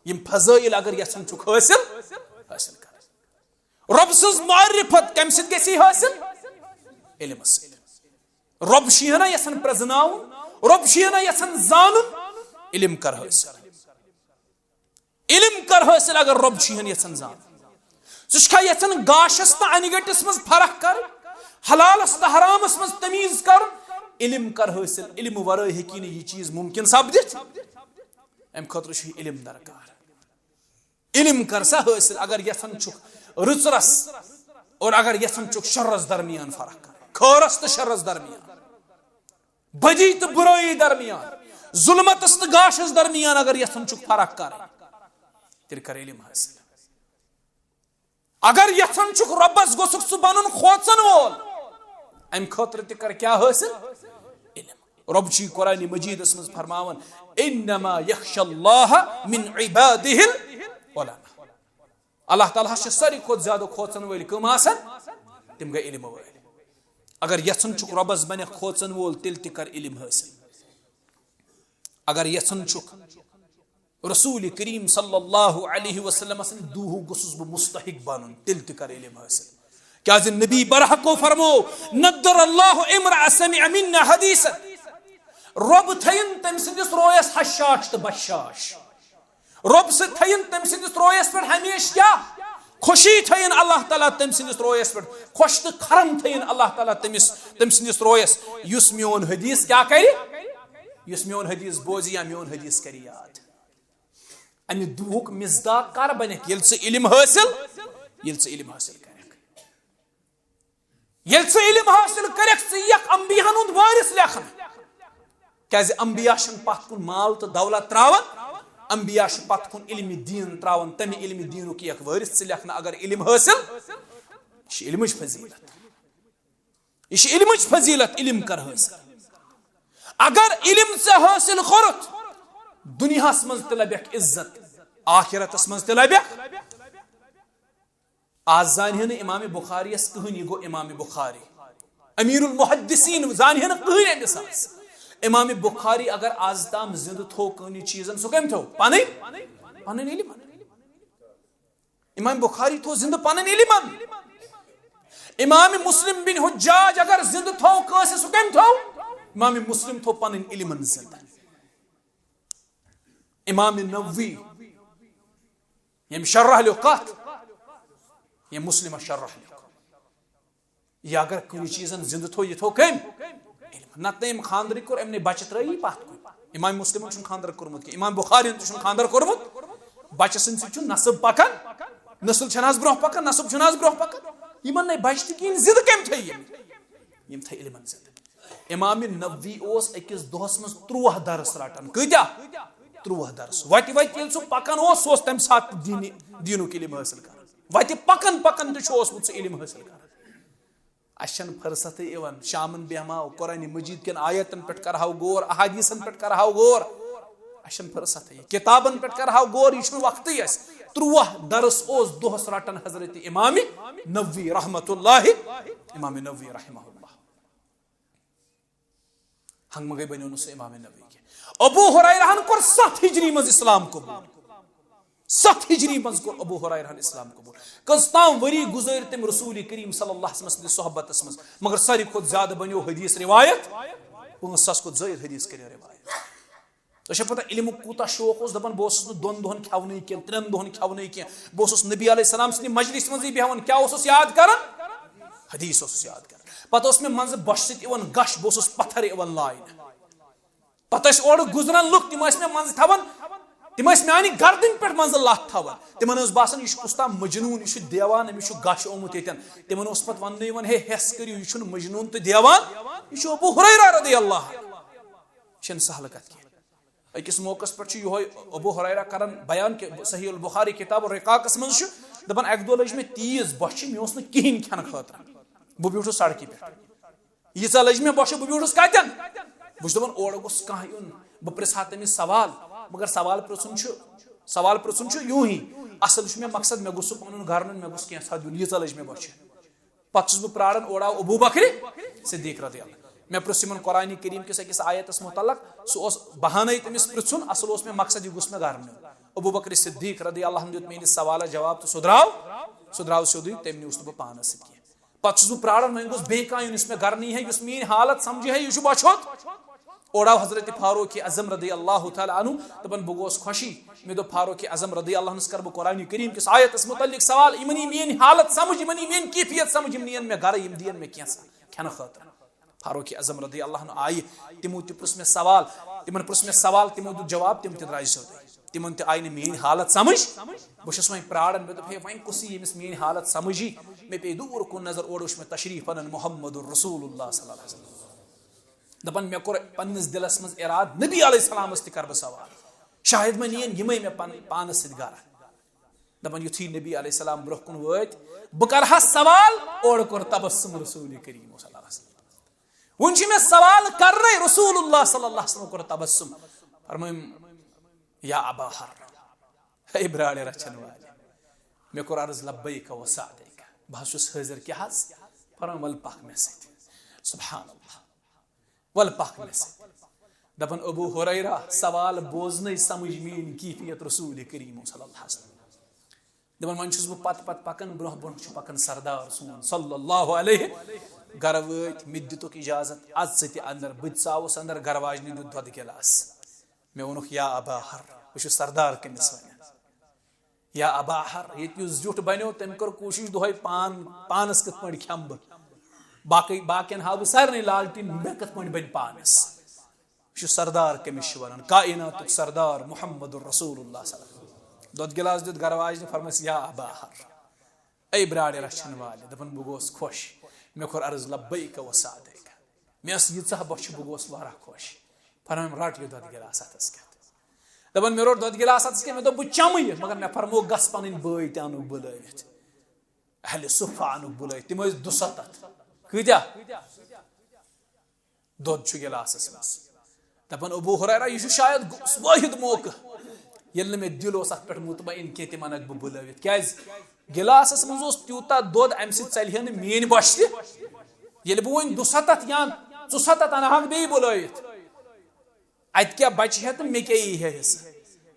یِم فضائل اگر یژھان چھُکھ حٲصِل، حٲصِل کر۔ رۄب سٕنٛز معرفت کمہِ سۭتۍ گژھی حٲصِل؟ علمس سۭتۍ۔ رۄب چھُ ہنا یژھان پرزناوُن، رۄب چھُ ہنا یژھان زانُن، علم کر حٲصِل۔ علم کر حٲصِل اگر رۄب چھُ ہن یژھان زانُن۔ ژٕ چھُکھا یژھان گاشس تہٕ انہِ گٔٹِس منٛز فرق کرٕنۍ، حلالس تہٕ حرامس منٛز تمیٖز کرُن؟ علم کر حٲصِل، علم ورٲے ہیٚکی نہٕ یہِ چیٖز ممکن سپدِتھ۔ امہِ خٲطرٕ چھُ علم درکار۔ علم کر سا حٲصِل اگر یژھان چھُکھ رٕژرس اور اگر یژھان چھُکھ شرس درمیان فرق کرٕنۍ، خٲرس تہٕ شرس درمیان۔ بدی تہٕ برٲیی درمیان، ظلمتس تہٕ گاشس درمیان اگر یژھان چھُکھ فرق کرٕنۍ، تیٚلہِ کر علم حٲصِل۔ اگر یژھان چھُکھ رۄبس گوٚژھُکھ ژٕ بنُن کھوژن وول، امہِ خٲطرٕ تہِ کر کیٛاہ حٲصِل؟ علم۔ رۄب چھُ قرآن مجیدس منٛز فرماوان، "انما یخشی اللہ من عبادہ العلماء۔" اللہ تعالیٰ ہس چھِ ساروی کھۄتہٕ زیادٕ کھوژن وٲلۍ کٕم آسان؟ تِم گٔے علم وٲلۍ۔ اگر یژھان چھُکھ رۄبس بنکھ کھوژن وول، تیٚلہِ تہِ کر علم حٲصِل۔ اگر یژھان چھُکھ رسول کریم صلی اللہ علیہ وسلم سٕنٛدِ دوٗہُک گوٚژھُس بہٕ مستحق بنُن، تیٚلہِ تہِ کر علم حٲصِل۔ کیازِ نبی برحقو فرمو، "نضر اللہ امرأ سمع منا حدیثا۔" رۄب تھٲیِن تٔمۍ سٕنٛدِس رویس حشاش تہٕ بشاش۔ رۄب سۭتۍ تھٲیِن تٔمۍ سٕنٛدِس رویس پٮ۪ٹھ ہمیشہِ کیٛاہ؟ خوشی تھٲیِن اللہ تعالیٰ تٔمۍ سٕنٛدِس رویس پٮ۪ٹھ، خۄش تہٕ خرم تھٲیِن اللہ تعالیٰ تٔمِس، تٔمۍ سٕنٛدِس رویس، یُس میون حدیث کیٛاہ کرِ؟ یُس میون حدیث بوزِ یا میون حدیث کرِ یاد۔ امہِ دوہُک مصداق کر بنکھ؟ ییٚلہِ ژٕ علم حٲصِل، ییٚلہِ ژٕ علم حٲصِل کرکھ۔ ییٚلہِ ژٕ علم حٲصِل کٔرِکھ، ژٕ یِیَکھ انبیاہن ہُنٛد وٲرِث لیکھنہٕ۔ کیازِ انبیا چھِنہٕ پتھ کُن مال تہٕ دولت تراوان، انبیا چھِ پتھ کُن علمِ دیٖن تراوان، تمہِ علمِ دیٖنُک یِیَکھ وٲرِث ژٕ لیکھنہٕ اگر علم حٲصِل۔ یہِ چھِ علمٕچ فضیلت، یہِ چھِ علمٕچ فضیلت، علم کر حٲصِل۔ اگر علم ژےٚ حٲصِل کوٚرُتھ، دُنیاہس منٛز تہِ لبیکھ عزت، آخرتس منٛز تہِ لبیکھ۔ آز زانہِ ہے نہٕ امام بخاری یس کٕہٕنۍ، یہِ گوٚو امام بخاری، امیر المحدثین، زانہِ ہے نہٕ کٕہٕنۍ أمِس آز۔ امام بخاری اگر آز تام زندٕ تھوو کُنہِ چیٖزن، سُہ کٔمۍ تھوو؟ پنٕنۍ، پنٕنۍ علم۔ امام بخاری تھوو زندٕ پنٕنۍ علمن۔ امام مسلم بن حجاج اگر زندٕ تھوو کٲنٛسہِ، سُہ کٔمۍ تھوو؟ امام مسلم تھوو پنٕنۍ علمن زندٕ۔ امام نووی، ییٚمۍ شرح لیوٚکھ کتھ؟ ییٚمۍ مسلمس شرح لیوٚکھ۔ یہِ اگر کُنہِ چیٖزن زندٕ تھوٚو، یہِ تھوٚو کٔمۍ؟ علم۔ نتہٕ أمۍ خانٛدرٕے کوٚر، أمۍ نے بچہِ ترٲیی پتھ کُن۔ امام مسلمن چھُنہٕ خانٛدر کوٚرمُت کینٛہہ، امام بخارین تہِ چھُنہٕ خانٛدر کوٚرمُت۔ بچہِ سٕنٛدِ سۭتۍ چھُ نسب پکان، نسل چھنہٕ حظ برونٛہہ پکان، نسب چھُنہٕ حظ برونٛہہ پکان۔ یِمن نے بچہِ تہِ کِہیٖنۍ، زندٕ کٔمۍ تھٲے یِم؟ یِم تھٲے علمن زندٕ۔ امام نووی اوس أکِس دۄہس منٛز تُرٛواہ درس رٹان۔ کۭتیاہ؟ تُرٛواہ درس۔ وتہِ وتہِ ییٚلہِ سُہ پکان اوس، سُہ اوس تمہِ ساتہٕ دینہِ، دینُک علم حٲصِل کران۔ وتہِ پکان پکان تہِ چھُ اوسمُت سُہ علم حٲصِل کران۔ اسہِ چھنہٕ فرصتٕے یِوان، شامن بیہماو، قرآن مجید کٮ۪ن آیتن پٮ۪ٹھ کرہاو غور، احادیثن پٮ۪ٹھ کرہاو غور۔ اسہِ چھنہٕ فرصتٕے، کتابن پٮ۪ٹھ کرہاو غور، یہِ چھُنہٕ وقتٕے اسہِ۔ تُرٛواہ درس اوس دۄہس رٹان حضرت امام نووی رحمت اللہ، امام نووی رحمہ اللہ۔ ہنگمگے بنیو نہٕ سُہ امام نووی کینٛہہ۔ ابو ہریرہن کوٚر ستھ ہجری منٛز اسلام قبول۔ ستھ ہجری منٛز کوٚر ابو ہریرہن اسلام قبول۔ کٔژ تام ؤری گُزٲرۍ تٔمۍ رسول کریم صلی اللہ علیہ وسلم سٕنٛدِس صحبتس منٛز، مگر ساروی کھۄتہٕ زیادٕ بنیو حدیث روایت، پانٛژھ ساس کھۄتہٕ زٲیِد حدیث کٔرِو روایت۔ تۄہہِ چھا پتہ علمُک کوٗتاہ شوق اوس؟ دپان، بہٕ اوسُس نہٕ دۄن دۄہن کھٮ۪ونٕے کینٛہہ، ترٛٮ۪ن دۄہن کھٮ۪ونٕے کینٛہہ۔ بہٕ اوسُس نبی علیہ السلام سٕنٛدِ مجلسہِ منٛزٕے بیٚہوان۔ کیٛاہ اوسُس یاد کران؟ حدیث اوسُس یاد کران۔ پتہٕ اوس مےٚ منٛزٕ بۄچھِ سۭتۍ یِوان غش، بہٕ اوسُس پتھر یِوان لاینہٕ۔ پتہٕ ٲسۍ اورٕ گُزران لُکھ، تِم ٲسۍ مےٚ منٛزٕ تھاوان تِم ٲسۍ میانہِ گردنہِ پٮ۪ٹھ منٛزٕ لَتھ تھاوان۔ تِمن اوس باسان، یہِ چھُ کُس تام مجنون، یہِ چھُ دیوان، أمِس چھُ غش آمُت ییٚتٮ۪ن۔ تِمن اوس پتہٕ وننہٕ یِوان، ہے، ہٮ۪س کٔرِو، یہِ چھُنہٕ مجنون تہٕ دیوان، یہِ چھُ ابو ہریرہ رضی اللہ عنہ۔ یہِ چھَنہٕ سہل کتھ کینٛہہ۔ أکِس موقعس پٮ۪ٹھ چھُ یِہوٚے ابو ہریرہ کران بیان کہِ صحیح البخاری کتاب الرقاقس منٛز چھُ دپان، اکہِ دۄہ لٔج مےٚ تیز بۄچھِ، مےٚ اوس نہٕ کِہیٖنۍ کھٮ۪نہٕ خٲطرٕ، بہٕ بیوٗٹھُس سڑکہِ پٮ۪ٹھ۔ ییٖژاہ لٔج مےٚ بۄچھِ، بہٕ بیوٗٹھُس کتٮ۪ن؟ بہٕ چھُس دپان، اورٕ گوٚژھ کانٛہہ یُن، بہٕ پرژھٕ ہا تٔمِس سوال، مگر سوال پرژھُن چھُ، سوال پرژھُن چھُ یوٗہی۔ اصل چھُ مےٚ مقصد، مےٚ گوٚژھ سُہ پنُن گرٕ نیُن، مےٚ گوٚژھ کینٛژھا دیُن، ییٖژاہ لٔج مےٚ بۄچھِ۔ پتہٕ چھُس بہٕ پراران، اورٕ آو ابو بکر صدیق رضی اللہ۔ مےٚ پرژھ یِمن قرآن کریم کِس أکِس آیتس متعلق، سُہ اوس بہانَے تٔمِس پرژھُن، اصل اوس مےٚ مقصد، یہِ گوٚژھ مےٚ گرٕ نیُن۔ ابو بکر صدیق رضی اللہ عنہ دیُت میٲنِس سوالس جواب تہٕ سُہ درٛاو، سُہ درٛاو سیوٚدُے، تٔمۍ نیوٗس نہٕ بہٕ پانس سۭتۍ کینٛہہ۔ پتہٕ چھُس بہٕ پراران، وۄنۍ گوٚژھ بیٚیہِ کانٛہہ یُن، یُس مےٚ گرٕ نی ہے، یُس میٲنۍ حالت سمجھِ ہے، یہِ چھُ بۄچھِ ہوٚت۔ اورٕ آو حضرت فاروق اعظم رضی اللہ تعالیٰ عنہ، دپان، بہٕ گوس خوشی، مےٚ دوٚپ فاروق اعظم رضی اللہ عنہس کرٕ بہٕ قرآن کریم کِس آیتس متعلق سوال، یِمن یی میٲنۍ حالت سمجھ، یِمن یی میٲنۍ کیفیت سمجھ، یِم نِین مےٚ گرٕ، یِم دِین مےٚ کینٛژھا کھٮ۪نہٕ خٲطرٕ۔ فاروق اعظم رضی اللہ عنہ آیہِ، تِمو تہِ پرُژھ مےٚ سوال، تِمن پرُژھ مےٚ سوال، تِمو دیُت جواب، تِم تہِ درٛاے سیوٚدُے۔ تِمن تہِ آیہِ نہٕ میٲنۍ حالت سمجھ۔ بہٕ چھُس وۄنۍ پراران، مےٚ دوٚپ، ہے، وۄنۍ کُس یی ییٚمِس میٲنۍ حالت سمجھ یی؟ مےٚ پیٚیہِ دوٗر کُن نظر، اورٕ وٕچھ مےٚ تشریف انان محمد رسول اللہ صلی اللہ علیہ وسلم۔ دپان، مےٚ کوٚر پننِس دِلس منٛز ارادٕ، نبی علیہ السلامس تہِ کرٕ بہٕ سوال، شاید وۄنۍ یِن یِمے مےٚ پن-، پانس سۭتۍ گرٕ۔ دپان، یُتھُے نبی علیہ السلام برونٛہہ کُن وٲتۍ، بہٕ کرٕ ہا سوال، اورٕ کوٚر تبسم رسول کریم صلی اللہ علیہ وسلم۔ وۄنۍ چھُ مےٚ سوال کرنے، رسول اللہ صلی اللہ علیہ وسلم کوٚر تبسم۔ فرمٲیم، یا ابا ہر، ہے براڑِ رچھن والے، مےٚ کوٚر عرض لبیک و سعدیک، بہٕ حظ چھُس حٲضِر، کیٛاہ حظ؟ فرمٲیم، ول پکھ مےٚ سۭتۍ۔ سبحان اللہ، ول پکھ مےٚ سۭتۍ۔ دپان، ابو ہریرہ، سوال بوزنے سمجھ میٲنۍ کیفیت رسول کریم صلی اللہ علیہ وسلم۔ دپان، وۄنۍ چھُس بہٕ پتہٕ پتہٕ پکان، برونٛہہ برونٛہہ چھُ پکان سردار سون صلی اللہ علیہ۔ گرٕ وٲتۍ، مےٚ تہِ دِتُکھ اجازت، اژ ژٕ تہِ اندر۔ بہٕ تہِ ژاوُس اندر، گرٕ واجنہِ دیُت دۄدٕ گِلاس۔ مےٚ ووٚنُکھ، یا ابا ہر، بہٕ چھُس سردار کٔمِس ونان؟ یا ابا ہر، ییٚتہِ یُس زیُٹھ بنیو، تٔمۍ کٔر کوٗشِش دۄہے پان، پانس کِتھ پٲٹھۍ کھٮ۪مہٕ بہٕ، باقٕے، باقین ہاوٕ بہٕ سارنٕے لالٹیٖن، مےٚ کِتھ پٲٹھۍ بنہِ پانس۔ یہِ چھُ سردار کٔمِس چھِ ونان، کائناتُک سردار محمد رسول اللہ صلی اللہ علیہ وسلم۔ دۄد گِلاس دیُت گرٕ واجنہِ، فرمٲیس، یا ابا ہر، اے براڑِ رچھن والہِ۔ دپان، بہٕ گوس خۄش، مےٚ کوٚر عرض لبیک و سعدیک۔ مےٚ ٲس ییٖژاہ بۄچھِ، بہٕ گوس واریاہ خۄش۔ فرمٲیم، رٹ یہِ دۄد گِلاس اتھس کٮ۪تھ۔ دپان، مےٚ روٚٹ دۄد گِلاس اتھس کٮ۪تھ، مےٚ دوٚپ، بہٕ چمہٕ یہِ، مگر مےٚ فرموو، گژھ پنٕنۍ بٲے تہِ انُکھ بُلٲوِتھ، اہلِ صُفہ انُکھ بُلٲوِتھ۔ تِم ٲسۍ دُسَتتھ۔ کۭتیاہ؟ دۄد چھُ گِلاسس منٛز۔ دپان، ابو ہریرہ، یہِ چھُ شاید گوٚمُت واحد موقعہٕ، ییٚلہِ نہٕ مےٚ دِل اوس اتھ پٮ۪ٹھ مطمئن کینٛہہ، تِم انکھ بہٕ بُلٲوِتھ۔ کیازِ؟ گِلاسس منٛز اوس تیوٗتاہ دۄد، امہِ سۭتۍ ژلہِ ہا نہٕ میٲنۍ بۄچھِ تہِ۔ ییٚلہِ بہٕ وۄنۍ دُسَتتھ یا ژُسَتتھ انہٕ ہاکھ بیٚیہِ بُلٲوِتھ، اتہِ کیٛاہ بچہِ ہا تہٕ مےٚ کیٛاہ یی ہا حصہٕ؟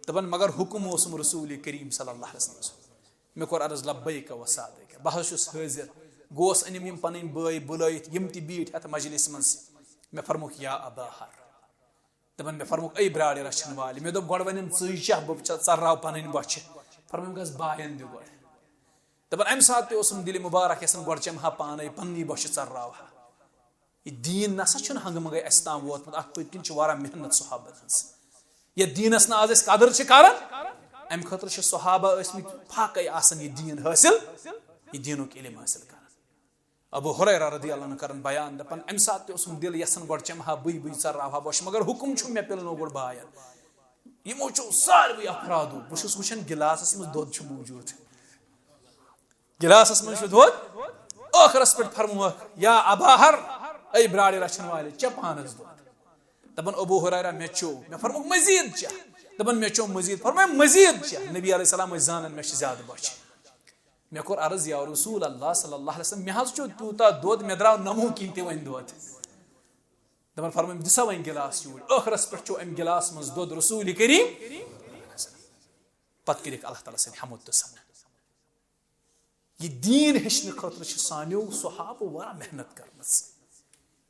دپان، مگر حُکم اوسُم رسول کریم صلی اللہ علیہ وسلم۔ مےٚ کوٚر عرض، لبیک و سعدیک، بہٕ حظ چھُس حٲضِر۔ گوس، أنِم یِم پنٕنۍ بٲے بُلٲوِتھ، یِم تہِ بیٖٹھۍ اتھ مجلسہِ منٛز۔ مےٚ فرمووُکھ، یا ابا ہر۔ دپان، مےٚ فرمووُکھ، اے براڑِ رچھن والہِ۔ مےٚ دوٚپ، گۄڈٕ ؤنِم ژٕے چاہ، بہٕ چا-، ژرراو پنٕنۍ بۄچھِ۔ فرمووُم، گژھ باین دِ گۄڈٕ۔ دپان، امہِ ساتہٕ تہِ اوسُم دِلہِ مُبارک یژھان، گۄڈٕ چمہٕ ہا پانے، پننی بۄچھِ ژرراوٕ ہا۔ یہِ دیٖن نسا چھُنہٕ ہنٛگہٕ منٛگے اسہِ تام ووتمُت، اتھ پٔتۍ کِنۍ چھِ واریاہ محنت صحابن ہٕنٛز۔ یتھ دیٖنس نہٕ آز أسۍ قدر چھِ کران، امہِ خٲطرٕ چھِ صحابہ ٲسمٕتۍ فاقے آسان یہِ دیٖن حٲصِل، یہِ دیٖنُک علم حٲصِل کران۔ ابو ہریرہ رضی اللہ عنہ کران بیان، دپان، امہِ ساتہٕ تہِ اوسُم دِل یژھان، گۄڈٕ چمہٕ ہا بٕے، بٕے ژرراوٕ ہا بۄچھِ، مگر حُکم چھُم، مےٚ پِلنو گۄڈٕ باین۔ یِمو چھُ ساروٕے افرادو، بہٕ چھُس وٕچھان گِلاسس منٛز دۄد چھُ موٗجوٗد۔ گِلاسس منٛز چھُ دۄد۔ ٲخرس پٮ۪ٹھ فرمووُکھ، یا ابا ہر، اے براڑِ رچھن والہِ، چےٚ پانس دۄد۔ دپان، ابو ہریرہ، مےٚ چیوٚو۔ مےٚ فرمووُکھ، مزید چےٚ۔ دپان، مےٚ چیوٚو مزید۔ فرمووُم، مزید چےٚ۔ نبی علیہ السلام ٲسۍ زانان مےٚ چھِ زیادٕ بۄچھِ۔ مےٚ کوٚر عرض، یا رسول اللہ صلی اللہ علیہ وسلم، مےٚ حظ چیوٚو تیوٗتاہ دۄد، مےٚ درٛاو نمو کِنۍ تہِ وۄنۍ دۄد۔ دپان، فرمووُم، دِ سا وۄنۍ گِلاس یوٗرۍ۔ ٲخرس پٮ۪ٹھ چیوٚو أمۍ گِلاس منٛز دۄد رسول کریم۔ پتہٕ کٔرِکھ اللہ تعالیٰ سٕنٛدۍ حمد تہٕ ثنا۔ یہِ دیٖن ہیٚچھنہٕ خٲطرٕ چھِ سانیو صحابہٕ واریاہ محنت کٔرمٕژ۔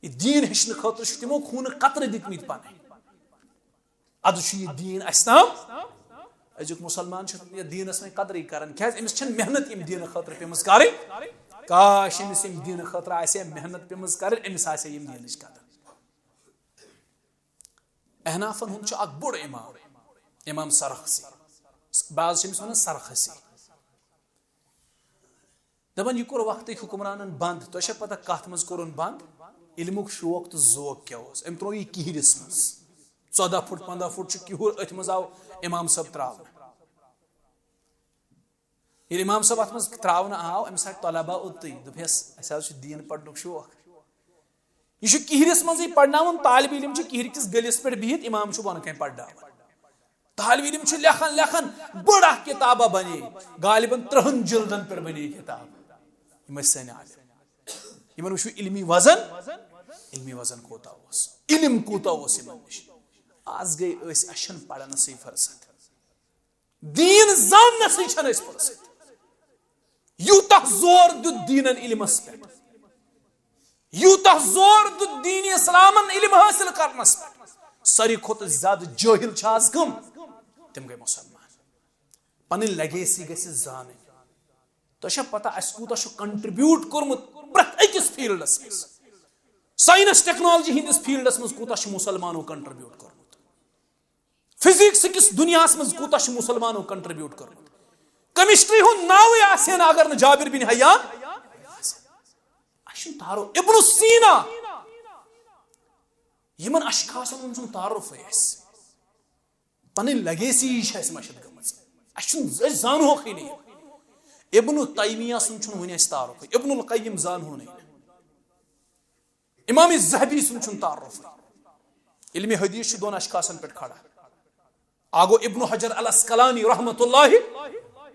یہِ دیٖن ہیٚچھنہٕ خٲطرٕ چھِ تِمو خوٗنہٕ قطرٕ دِتمٕتۍ پنٕنۍ۔ ادٕ چھُ یہِ دیٖن اَسہِ تام۔ أزیُک مُسلمان چھُ یَتھ دیٖنَس وۄنۍ قدرٕے کران، کیازِ أمِس چھَنہٕ محنت ییٚمہِ دیٖنہٕ خٲطرٕ پیٚمٕژ کَرٕنۍ۔ کاش أمِس ییٚمہِ دیٖنہٕ خٲطرٕ آسہِ ہے محنت پیٚمٕژ کَرٕنۍ، أمِس آسہِ ہے ییٚمہِ دیٖنٕچ قدر۔ احنافن ہُنٛد چھُ اکھ بوٚڑ امام، امام سرخسی، بعض چھِ أمِس وَنان سرخسی۔ دَپان، یہِ کوٚر وقتٕکۍ حُکمرانَن بنٛد۔ تۄہہِ چھا پتہ کَتھ منٛز کوٚرُن بنٛد؟ علمُک شوق تہٕ ذوق کیٛاہ اوس؟ أمۍ ترٛوو یہِ کِہرِس منٛز۔ ژۄداہ فُٹ، پنٛداہ فُٹ چھُ کِہُر، أتھۍ منٛز آو امام صٲب ترٛاونہٕ۔ ییٚلہِ امام صٲب اَتھ منٛز ترٛاونہٕ آو، أمِس آے طلبہ اوٚتُے، دوٚپہَس، "اَسہِ حظ چھُ دیٖن پَرنُک شوق۔" یہِ چھُ کِہرِس منٛزٕے پَرناوان، طالب علم چھِ کِہرِ کِس گٔلِس پٮ۪ٹھ بِہِتھ، امام چھُ بۄنہٕ کَنہِ پَرناوان۔ طالب علم چھُ لیکھان، لیکھان، بٔڑ اکھ کِتابہ بنے، غالباً ترٛہَن جلدن پٮ۪ٹھ بنے یہِ کِتاب۔ یِم ٲسۍ سٲنۍ عالم۔ یِمن وٕچھِو علمی وزن، علمی وزن کوٗتاہ اوس، علم کوٗتاہ اوس یِمن نِش۔ آز گٔے أسۍ، اَسہِ چھَنہٕ پرنَسٕے فرصت۔ دیٖن زاننَسٕے چھَنہٕ اَسہِ فرصت۔ یوٗتاہ زور دیُت دیٖنَن علمَس پٮ۪ٹھ، یوٗتاہ زور دیُت دیٖنِ اِسلامَن علم حٲصِل کرنَس پٮ۪ٹھ۔ ساروی کھۄتہٕ زیادٕ جٲہِل چھِ آز کٕم؟ تِم گٔے مُسلمان۔ پَنٕنۍ لیگیسی گژھِ زانٕنۍ۔ تۄہہِ چھا پتہ اَسہِ کوٗتاہ چھُ کنٹریبیوٹ کوٚرمُت پرٛٮ۪تھ أکِس فیٖلڈَس منٛز؟ ساینس ٹیکنالوجی ہٕنٛدِس فیٖلڈَس منٛز کوٗتاہ چھُ مُسلمانو کنٹریبیوٹ کوٚرمُت؟ فزکس کِس دُنیاہَس منٛز کوٗتاہ چھُ مُسلمانو کنٹریبیوٹ کوٚرمُت؟ کیمسٹری ہُنٛد ناوٕے آسہِ ہے نہٕ اگر نہٕ جابر بن حیان۔ اَسہِ چھُنہٕ تعارُف۔ ابن سینا، یِمن اشخاصن ہُنٛد چھُنہٕ تعارُفٕے اَسہِ۔ پنٕنۍ لیگیسی چھِ اَسہِ مٔشِتھ گٔمٕژ۔ اَسہِ چھُنہٕ، أسۍ زانہوکھٕے نہٕ یِم۔ ابن تیمیہ سُنٛد چھُنہٕ وُنہِ اَسہِ تعارُفٕے، ابن القیم زانہو نہٕ یِم۔ امام ذہبی سُنٛد چھُنہٕ تعارُفٕے۔ علمِ حدیث چھُ دۄن اشخاصن پٮ۪ٹھ کھڑا۔ اکھ گوٚو ابن حجر العسقلانی رحمۃ اللہ،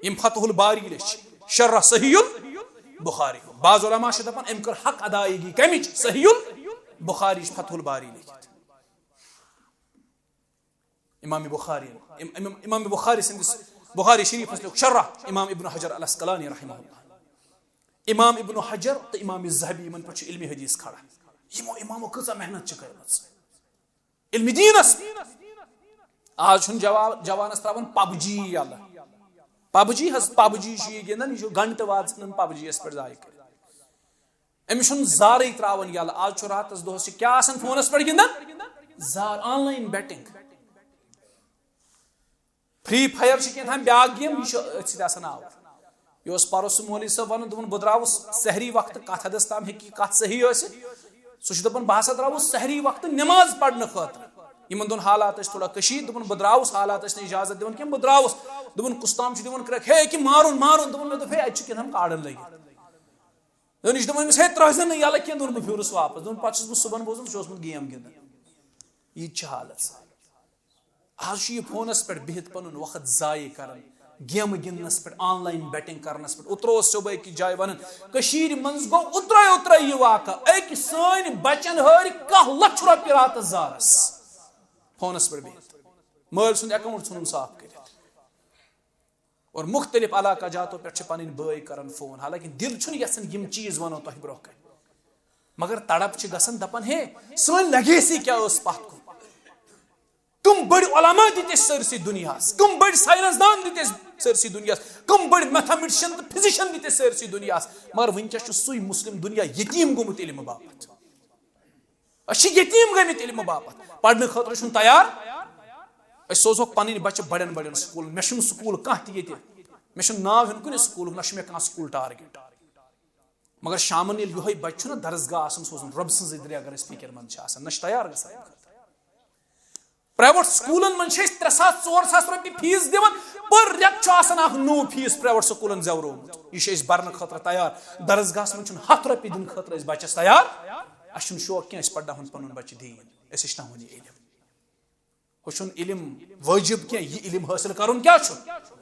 یِم فتح الباری لیٚچھ، شرح صحیح البخاری۔ بعض علماء چھِ دپان أمۍ کٔر حق ادائیگی کمِچ؟ صحیح البخاری، فتح الباری لیٚکھِتھ۔ امام بخاری، ام-، ام-، امام بخاری سٕنٛدِس، بخاری شریفس لیوٚکھ شرح امام ابن حجر العسقلانی رحمہ اللہ۔ امام ابن حجر تہٕ امام ذہبی، یِمن پٮ۪ٹھ چھُ علمِ حدیث کھڑا۔ یِمو امامو کۭژاہ محنت چھِ کٔرمٕژ علمِ دیٖنس۔ آز چھُنہٕ جوا-، جوانس ترٛاوان پب جی یلہٕ۔ پب جی حظ، پب جی چھُ یہِ گِنٛدان، یہِ چھُ گنٹہٕ واد ژھٕنان پب جی یس پٮ۪ٹھ ضایع کٔرِتھ۔ أمِس چھُنہٕ زارٕے ترٛاوان یلہٕ۔ آز چھُ راتس دۄہس چھِ کیٛاہ آسان فونس پٮ۪ٹھ گِنٛدان؟ زار، آن لاین بیٹنگ۔ فری فایر چھِ کینٛہہ تام بیٛاکھ گیم، یہِ چھُ أتھۍ سۭتۍ آسان آوُر۔ یہِ اوس پرُس سُہ مولوی صٲب ونان، دوٚپُن، بہٕ درٛاوُس سحری وقتہٕ، کتھ حدس تام ہیٚکہِ یہِ کتھ صحیح ٲسِتھ؟ سُہ چھُ دپان، بہٕ ہسا درٛاوُس سحری وقتہٕ نماز پرنہٕ خٲطرٕ۔ یِمن دۄہن حالات ٲسۍ تھوڑا کٔشیٖرِ، دوٚپُن، بہٕ درٛاوُس، حالات ٲسۍ نہٕ اجازت دِوان کینٛہہ، بہٕ درٛاوُس۔ دوٚپُن، کُس تام چھُ دِوان کرٛٮ۪کھ، ہے، ییٚکیٛاہ مارُن، مارُن۔ دوٚپُن، مےٚ دوٚپ، ہے، اَتہِ چھُ کینٛہہ تام کارڈن لٔگِتھ۔ دوٚپُن، یہِ چھُ دَپان أمِس، ہے، ترٛٲوزٮ۪ن نہٕ یَلہٕ کینٛہہ۔ دوٚپُن، بہٕ پھیوٗرُس واپَس۔ دوٚپُن، پَتہٕ چھُس بہٕ صُبحن بوزان، سُہ چھُ اوسمُت گیم گِنٛدان۔ یہِ تہِ چھِ حالت سٲنۍ۔ آز چھُ یہِ فونَس پٮ۪ٹھ بِہِتھ پَنُن وقت ضایع کَران، گیمہٕ گِنٛدنَس پٮ۪ٹھ، آن لاین بیٹِنٛگ کَرنَس پٮ۪ٹھ۔ اوترٕ اوس صُبحٲے أکِس جایہِ وَنان، کٔشیٖرِ منٛز گوٚو اوترَے اوترَے یہِ واقعہ، أکۍ سٲنۍ بَچَن ہٲرۍ کاہ لَچھ رۄپیہِ راتَس زارَس، فونَس پٮ۪ٹھ بِہِتھ، مٲلۍ سُنٛد اکاؤنٹ ژھُنُن صاف کٔرِتھ۔ اور مختلف علاقہ جاتو پٮ۪ٹھ چھِ پنٕنۍ بٲے کران فون، حالانکہ دل چھُنہٕ یژھان یِم چیٖز ونو تۄہہِ برونٛہہ کنہِ، مگر تڑپ چھِ گژھان، دپان، ہے، سٲنۍ لیگیسی کیٛاہ ٲس پتھ کُن؟ کم بٔڑۍ علماء دِتۍ اَسہِ سٲرسٕے دُنیاہس؟ کم بٔڑۍ ساینس دان دِتۍ اَسہِ سٲرسٕے دُنیاہس؟ کم بٔڑۍ میتھامیٹشن تہٕ فزیشن دِتۍ اَسہِ سٲرسٕے دُنیاہس؟ مگر وٕنکیٚس چھُ سُے مسلم دُنیا یتیٖم گوٚمُت علمہٕ باپتھ۔ أسۍ چھِ یتیٖم گٔمٕتۍ علمہٕ باپتھ، پرنہٕ خٲطرٕ چھُنہٕ تیار۔ أسۍ سوزہوکھ پنٕنۍ بچہِ بڑٮ۪ن بڑٮ۪ن سکوٗلن۔ مےٚ چھُنہٕ سکوٗل کانٛہہ تہِ ییٚتہِ، مےٚ چھُنہٕ ناو ہیوٚن کُنہِ سکوٗلُک، نہ چھُ مےٚ کانٛہہ سکوٗل ٹارگیٹ۔ مگر شامن ییٚلہِ یِہوٚے بچہِ چھُنہ درسگاہ آسان سوزُن، رۄبہٕ سٕنٛزٕے دِلہِ اگر أسۍ فِکر مند چھِ آسان، نہ چھِ تیار گژھان اَمہِ خٲطرٕ۔ پرائیویٹ سکوٗلن منٛز چھِ أسۍ ترٛےٚ ساس، ژور ساس رۄپیہِ فیس دِوان، پٔر رٮ۪تہٕ چھُ آسان اکھ نوٚو فیس پرائیویٹ سکوٗلن زٮ۪ورومُت۔ یہِ چھِ أسۍ برنہٕ خٲطرٕ تیار۔ درسگاہس منٛز چھُنہٕ ہتھ رۄپیہِ دِنہٕ خٲطرٕ أسۍ بچس تیار۔ اَسہِ چھُنہٕ شوق کینٛہہ أسۍ پرناوہون پنُن بچہِ دیٖن، أسۍ ہیٚچھناوہون یہِ علم۔ ہُہ چھُنہٕ علم وٲجب کینٛہہ، یہِ علم حٲصِل کرُن کیٛاہ چھُ؟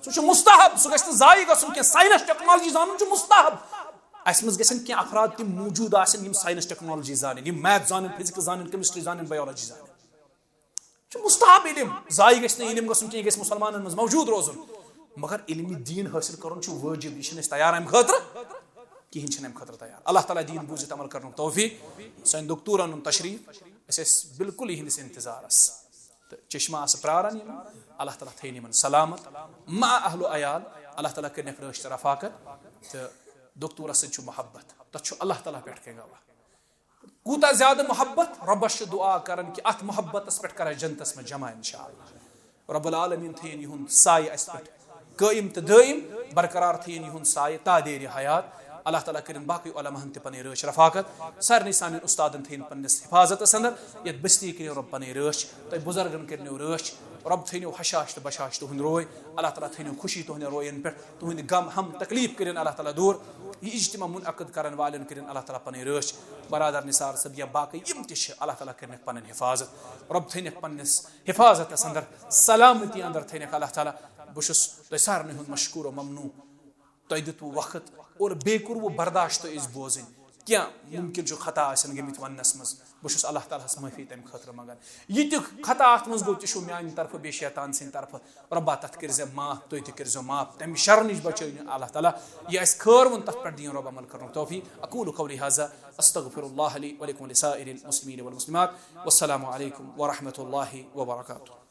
سُہ چھُ مستحب، سُہ گژھِ نہٕ ضایع گژھُن کینٛہہ۔ ساینس ٹیکنالوجی زانُن چھُ مستحب۔ اَسہِ منٛز گژھن کینٛہہ افراد تِم موجود آسن، یِم ساینس ٹیکنالوجی زانن، یِم میتھ زانن، فزکس زانن، کیمسٹری زانن، بایولوجی زانن۔ یہِ چھُ مستحب علم، ضایع گژھِ نہٕ علم گژھُن کینٛہہ، یہِ گژھِ مُسلمانن منٛز موجود روزُن۔ مگر علمِ دیٖن حٲصِل کرُن چھُ وٲجب، یہِ چھِنہٕ أسۍ تیار اَمہِ خٲطرٕ، کِہیٖنۍ چھِنہٕ اَمہِ خٲطرٕ تیار۔ اللہ تعالیٰ دیٖن بوٗزِتھ عمل کرنُک توفیٖق۔ سٲنۍ دکتور اَنُن تشریٖف، أسۍ ٲسۍ بالکل یِہِنٛدِس انتظارس۔ تہٕ چشمہ آسہٕ پراران یِم، اللہ تعالیٰ تھٲیِن یِمن سلامت، مع اہل و عیال، اللہ تعالیٰ کٔرِنَکھ رٲچھ تہٕ رفاقت۔ تہٕ دکتورس سۭتۍ چھُ محبت، تتھ چھُ اللہ تعالیٰ پٮ۪ٹھ کینٛہہ گواہ۔ کوٗتاہ زیادٕ محبت، رۄبس چھُ دعا کران کہِ اتھ محبتس پٮ۪ٹھ کرے جنتس منٛز جمع انشاءاللہ۔ رب العالمین تھٲیِن یِہُنٛد سایہِ اَسہِ پٮ۪ٹھ قٲیِم تہٕ دٲیِم، برقرار تھٲیِن یِہُنٛد سایہِ تا دیر حیات۔ اللہ تعالیٰ کٔرِن باقٕے علماہن تہِ پنٕنۍ رٲچھ رفاقت، سارنٕے سانٮ۪ن اُستادن تھٲیِن پننِس حفاظتس اندر، یتھ بستی کٔرِن رب پنٕنۍ رٲچھ، تۄہہِ بُزرگن کٔرِنو رٲچھ، رب تھٲینو حشاش تہٕ بشاش تُہُنٛد روے، اللہ تعالیٰ تھٲینو خوشی تُہنٛدٮ۪ن روین پٮ۪ٹھ، تُہنٛدِ غم ہم تکلیف کٔرِن اللہ تعالیٰ دوٗر، یہِ اجتماع منعقد کرن والٮ۪ن کٔرِن اللہ تعالیٰ پنٕنۍ رٲچھ، برادر نثار صٲب یا باقٕے یِم تہِ چھِ، اللہ تعالیٰ کٔرِنکھ پنٕنۍ حفاظت، رب تھٲینکھ پننِس حفاظتس اندر، سلامتی اندر تھٲینکھ اللہ تعالیٰ۔ بہٕ چھُس تۄہہِ سارنٕے ہُنٛد مشکور و ممنون۔ تۄہہِ دیُتوٕ وقت اور بیٚیہِ کوٚروٕ برداشت تہٕ أسۍ بوزٕنۍ۔ کینٛہہ ممکن چھُ خطا آسن گٔمٕتۍ وننس منٛز، بہٕ چھُس اللہ تعالیٰ ہس معٲفی تمہِ خٲطرٕ منٛگان۔ یہِ تہِ خطا اتھ منٛز گوٚو، تہِ چھُ میانہِ طرفہٕ بیٚیہِ شیطان سٕنٛدِ طرفہٕ۔ رۄبا، تتھ کٔرۍ زِ معاف، تُہۍ تہِ کٔرۍ زیو معاف، تمہِ شرٕ نِش بچٲیِن اللہ تعالیٰ۔ یہِ اسہِ خٲر ووٚن، تتھ پٮ۪ٹھ دِیِن رۄب عمل کرنُک توفیق۔ اقول قولی هذا، استغفر الله لي ولكم ولسائر المسلمين والمسلمات۔ والسلام عليكم ورحمة الله وبركاته۔